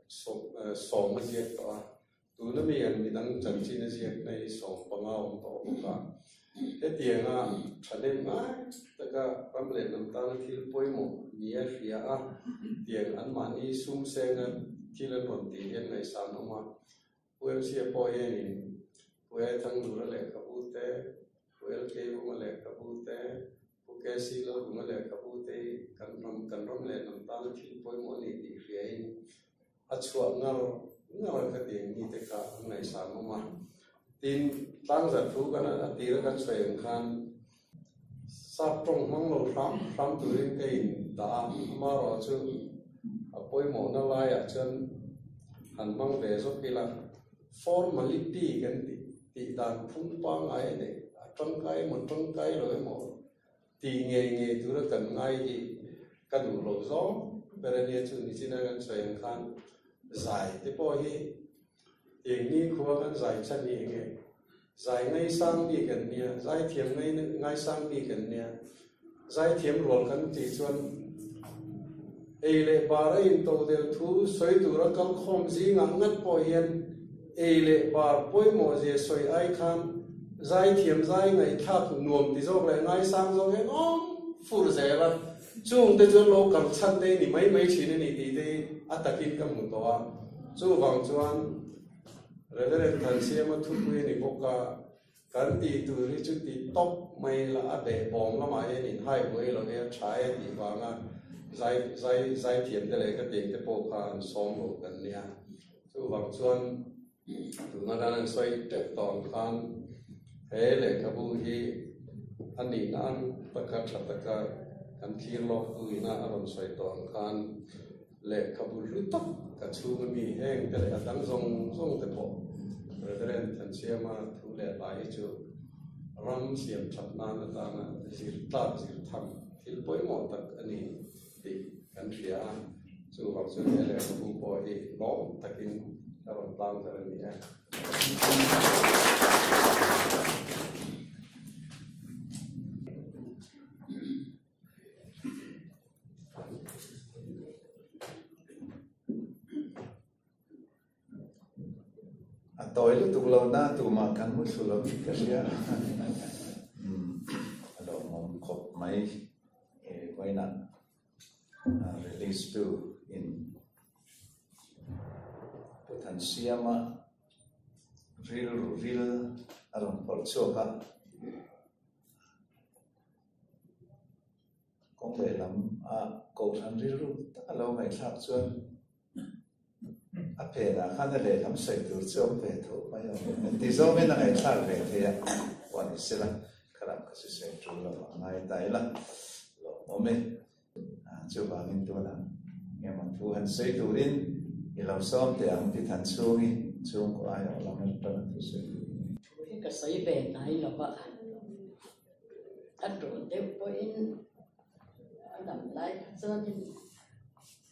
sawm a ziak tawh a. Tuna mi an midang chanchin a ziak na hi 15 awm tawh bawk a. Hetianga thahnem ngai taka ram leh hnam tana thil pawimawh nia hria a, tiang anmahni sum senga thil an rawn tih hian ngaihsan awm a. Pu MC-a pawh hianin Pu E Thanglura lehkhabu te, Pu LK Vunga lehkhabu te, Pu KC Lalvunga lehkhabu te hi kan ram kan ram leh hnam tana thil pawimawh a ni tih hriain A chhuah ngar ngar a ka tih mi te kha an ngaihsan awm a. Tin, tlangzat thu kan a tira kan sawi ang khan sap tawng hmang lo hram hram turin ka in dah a, amaherawh chu a pawimawhna laiah chuan han hmang ve zawk ila. Formality kan tih tih dan phung pangngai a neih, a tangkai emaw tangkai lo emaw Tih ngei ngei tura kan ngai hi ka duh lo zawng ber a nia chu nichina kan sawi ang khan zai te pawh hi eng ni khua kan zai chhan hi enge zai ngaisang mi kan nia zai thiam ngai ngaisang mi kan nia zai thiam rual kan tih chuan ei leh bar a in to del thu sawi tura kal khawm zingah ngat pawh hian Ei leh bar pawimawh zia sawi ai khan zaithiam zai ngaihthlak nuam ti zawk leh ngaisang zawk hian awm fur zel a, chung te chuan lo kal chhan te hi ni mai mai thin a ni tih te hi a takin ka hmu tawh a. Chuvang chuan Reverend Thansiama thupui a ni bawk a, kan tih tur hi chu ti tawp mai la a behbawm lamah hian inhai buai lo hi a tha e tih vanga zai zai zaithiam te leh ka tih te pawh kha an sawm lo kan nia. Chuvang chuan tuna kan han sawi teuh tawh ang khan he lehkhabu hi a nihna ang taka tha taka kan thlir lawk tuina a rawn sawi tawh ang khan lehkhabu hlu tak ka chhung ami heng te leh a dang zawng zawng te pawh Reverend Thansiama thu leh hla hi chu ram siam that nan atana zir tlak zir tham thil pawimawh tak a ni. tih kan hria a, chuvang chuan he lehkhabu pawh hi lawm takin ka rawn tlang ber a ni e. A tawi lutuk lo na tumah kan hmu thlu lo in ka hria. A lawmawm khawp mai e vawiinah release tu in Pu Thansiama rilru ril a rawn phawrh chhuak a. Kawng lehlam a Kohhran rilru tak a lo ngaihthlak chuan A phenah khan a lehlam sawi tur chu awm ve tho mai a, engti zawngin a ngaihthlak ve thei a, pawh ni sela, khalam ka sawi tul lo a ngai ta ila, lawmawm e. Chuvangin tunah engemaw thu han sawi turin i lo sawm teh ang ti than chhungi chhungkaw aiawh lam atanga thu sawi turin. Thu hi ka sawi ve ngai lo va, a tul deuh pawhin a dam lai kha chuanin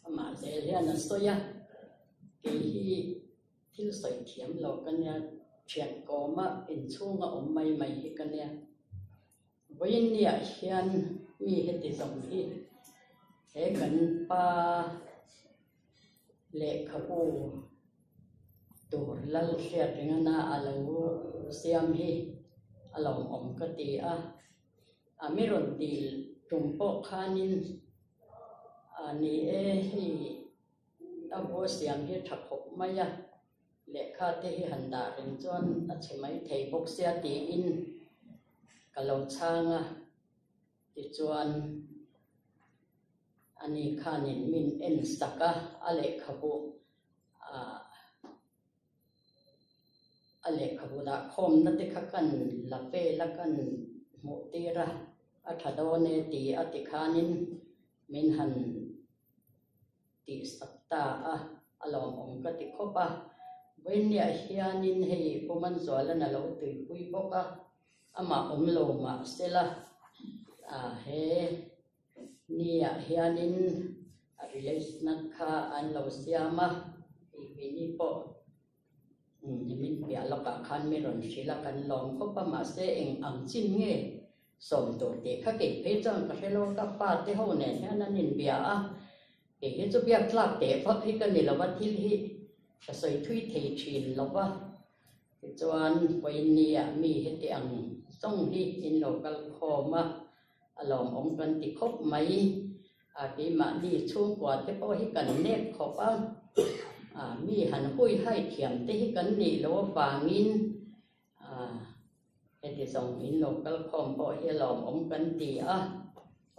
Amah zel hian a sawi a, kei hi thil sawi thiam lo ka nia, thian kawma inchhunga awm mai mai hi ka nia. Vawiinniah hian mi heti zawng hi he kan pa lehkhabu tur lal hriat ringana a lo siam hi a lawmawm ka ti a. A mi rawn dil tum pawh khanin a ni e, hei a bua siam hi tha khawp mai a, lehkha te hi han dah reng chuan a chhe mai thei bawk sia tiin ka lo chhang a, tichuan. Ani khanin min en sak a, a lehkhabu ah a lehkhabu dah khawmna te kha kan la vel a, kan hmuh tir a, a tha dawn e ti a ti khanin min han tih sak ta a, a lawmawm ka ti khawp a. Vawiinniah hianin hei Pu Manzualan a lo tuipui bawk a, amah awm lo mah sela he niah hianin a relation kha an lo siam a, hei keini pawh nimin piah lawkah khan mi rawn hrilh a, kan lawm khawp a, mahse eng ang chin nge Sawm tur tih kha kei phei chuan ka hre lo, ka pa te ho nen hian an inbia a, kei hi chu biak tlak teh vak hi ka ni lo va, thil hi ka sawi thui thei thin lo va, tichuan Pawinnia mi heti ang zawng hi in lo kal khawm a, a lawmawm kan ti khawp mai, a keimahni chhungkua te pawh hi kan nep khawp a, a mi han hui hai thiam te hi kan nih loh avangin Heti zawng in lo kal khawm pawh hi lawmawm kan ti a,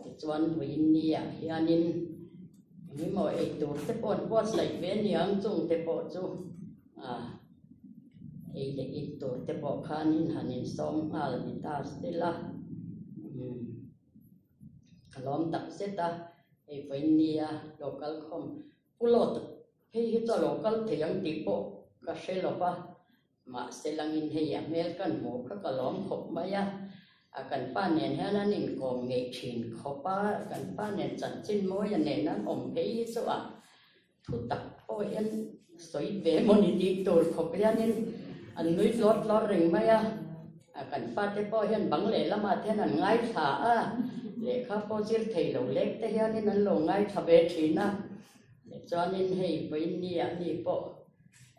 tichuan Huinni-ah hianin engemaw ei tur te pawh an buatsaih ve aniang chung te pawh chu ei leh in tur te pawh khanin han insawm nghal ni ta sel a, ka lawm tak zet a, hei Huinni-a lo kal khawm pulawt phei hi chu a lo kal thei ang tih pawh ka hre lo va. Mahse langin hei a hmel kan hmuh kha ka lawm khawp mai a, a kan pa nen hian an inkawm ngeih thin khawp a, kan pa nen chanchin mawi a nen an awm phei hi chu a thu tak pawh hian sawi ve maw ni tih tur khawp hianin an nui tlawr tlawr reng mai a, a kan fate pawh hian bang leh lamah te hian an ngaithla a, lehkha pawh zir thei lo lek te hianin an lo ngaithla ve thin a, tichuanin hei vawiinniah ni pawh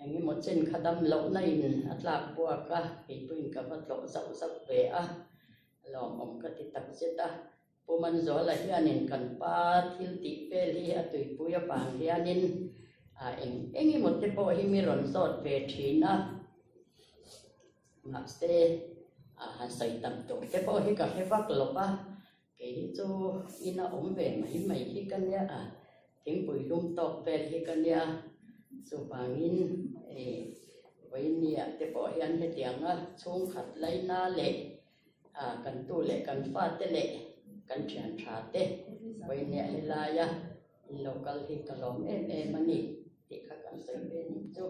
Eng emaw chen kha dam lohna in a tlak buak a, keipawhin ka va tlawh zauh zauh ve a, lawmawm ka ti tak zet a. Pu Manzuala hianin kan pa thil tih vel hi a tuipui avang hianin a eng eng emaw te pawh hi mi rawn zawt ve thin a, mahse a han sawi tam tur te pawh hi ka hre vak lo va. Kei hi chu ina awm ve mai mai hi ka nia a, thingpui lum tawk vel hi ka nia, chuvangin vawinia te pawh hian hetianga chhungkhat laina leh kan tu leh kan fate leh kan thian tha te vawinia helaia in lo kal hi ka lawm em em a ni tih kha kan sawi ve ni chu.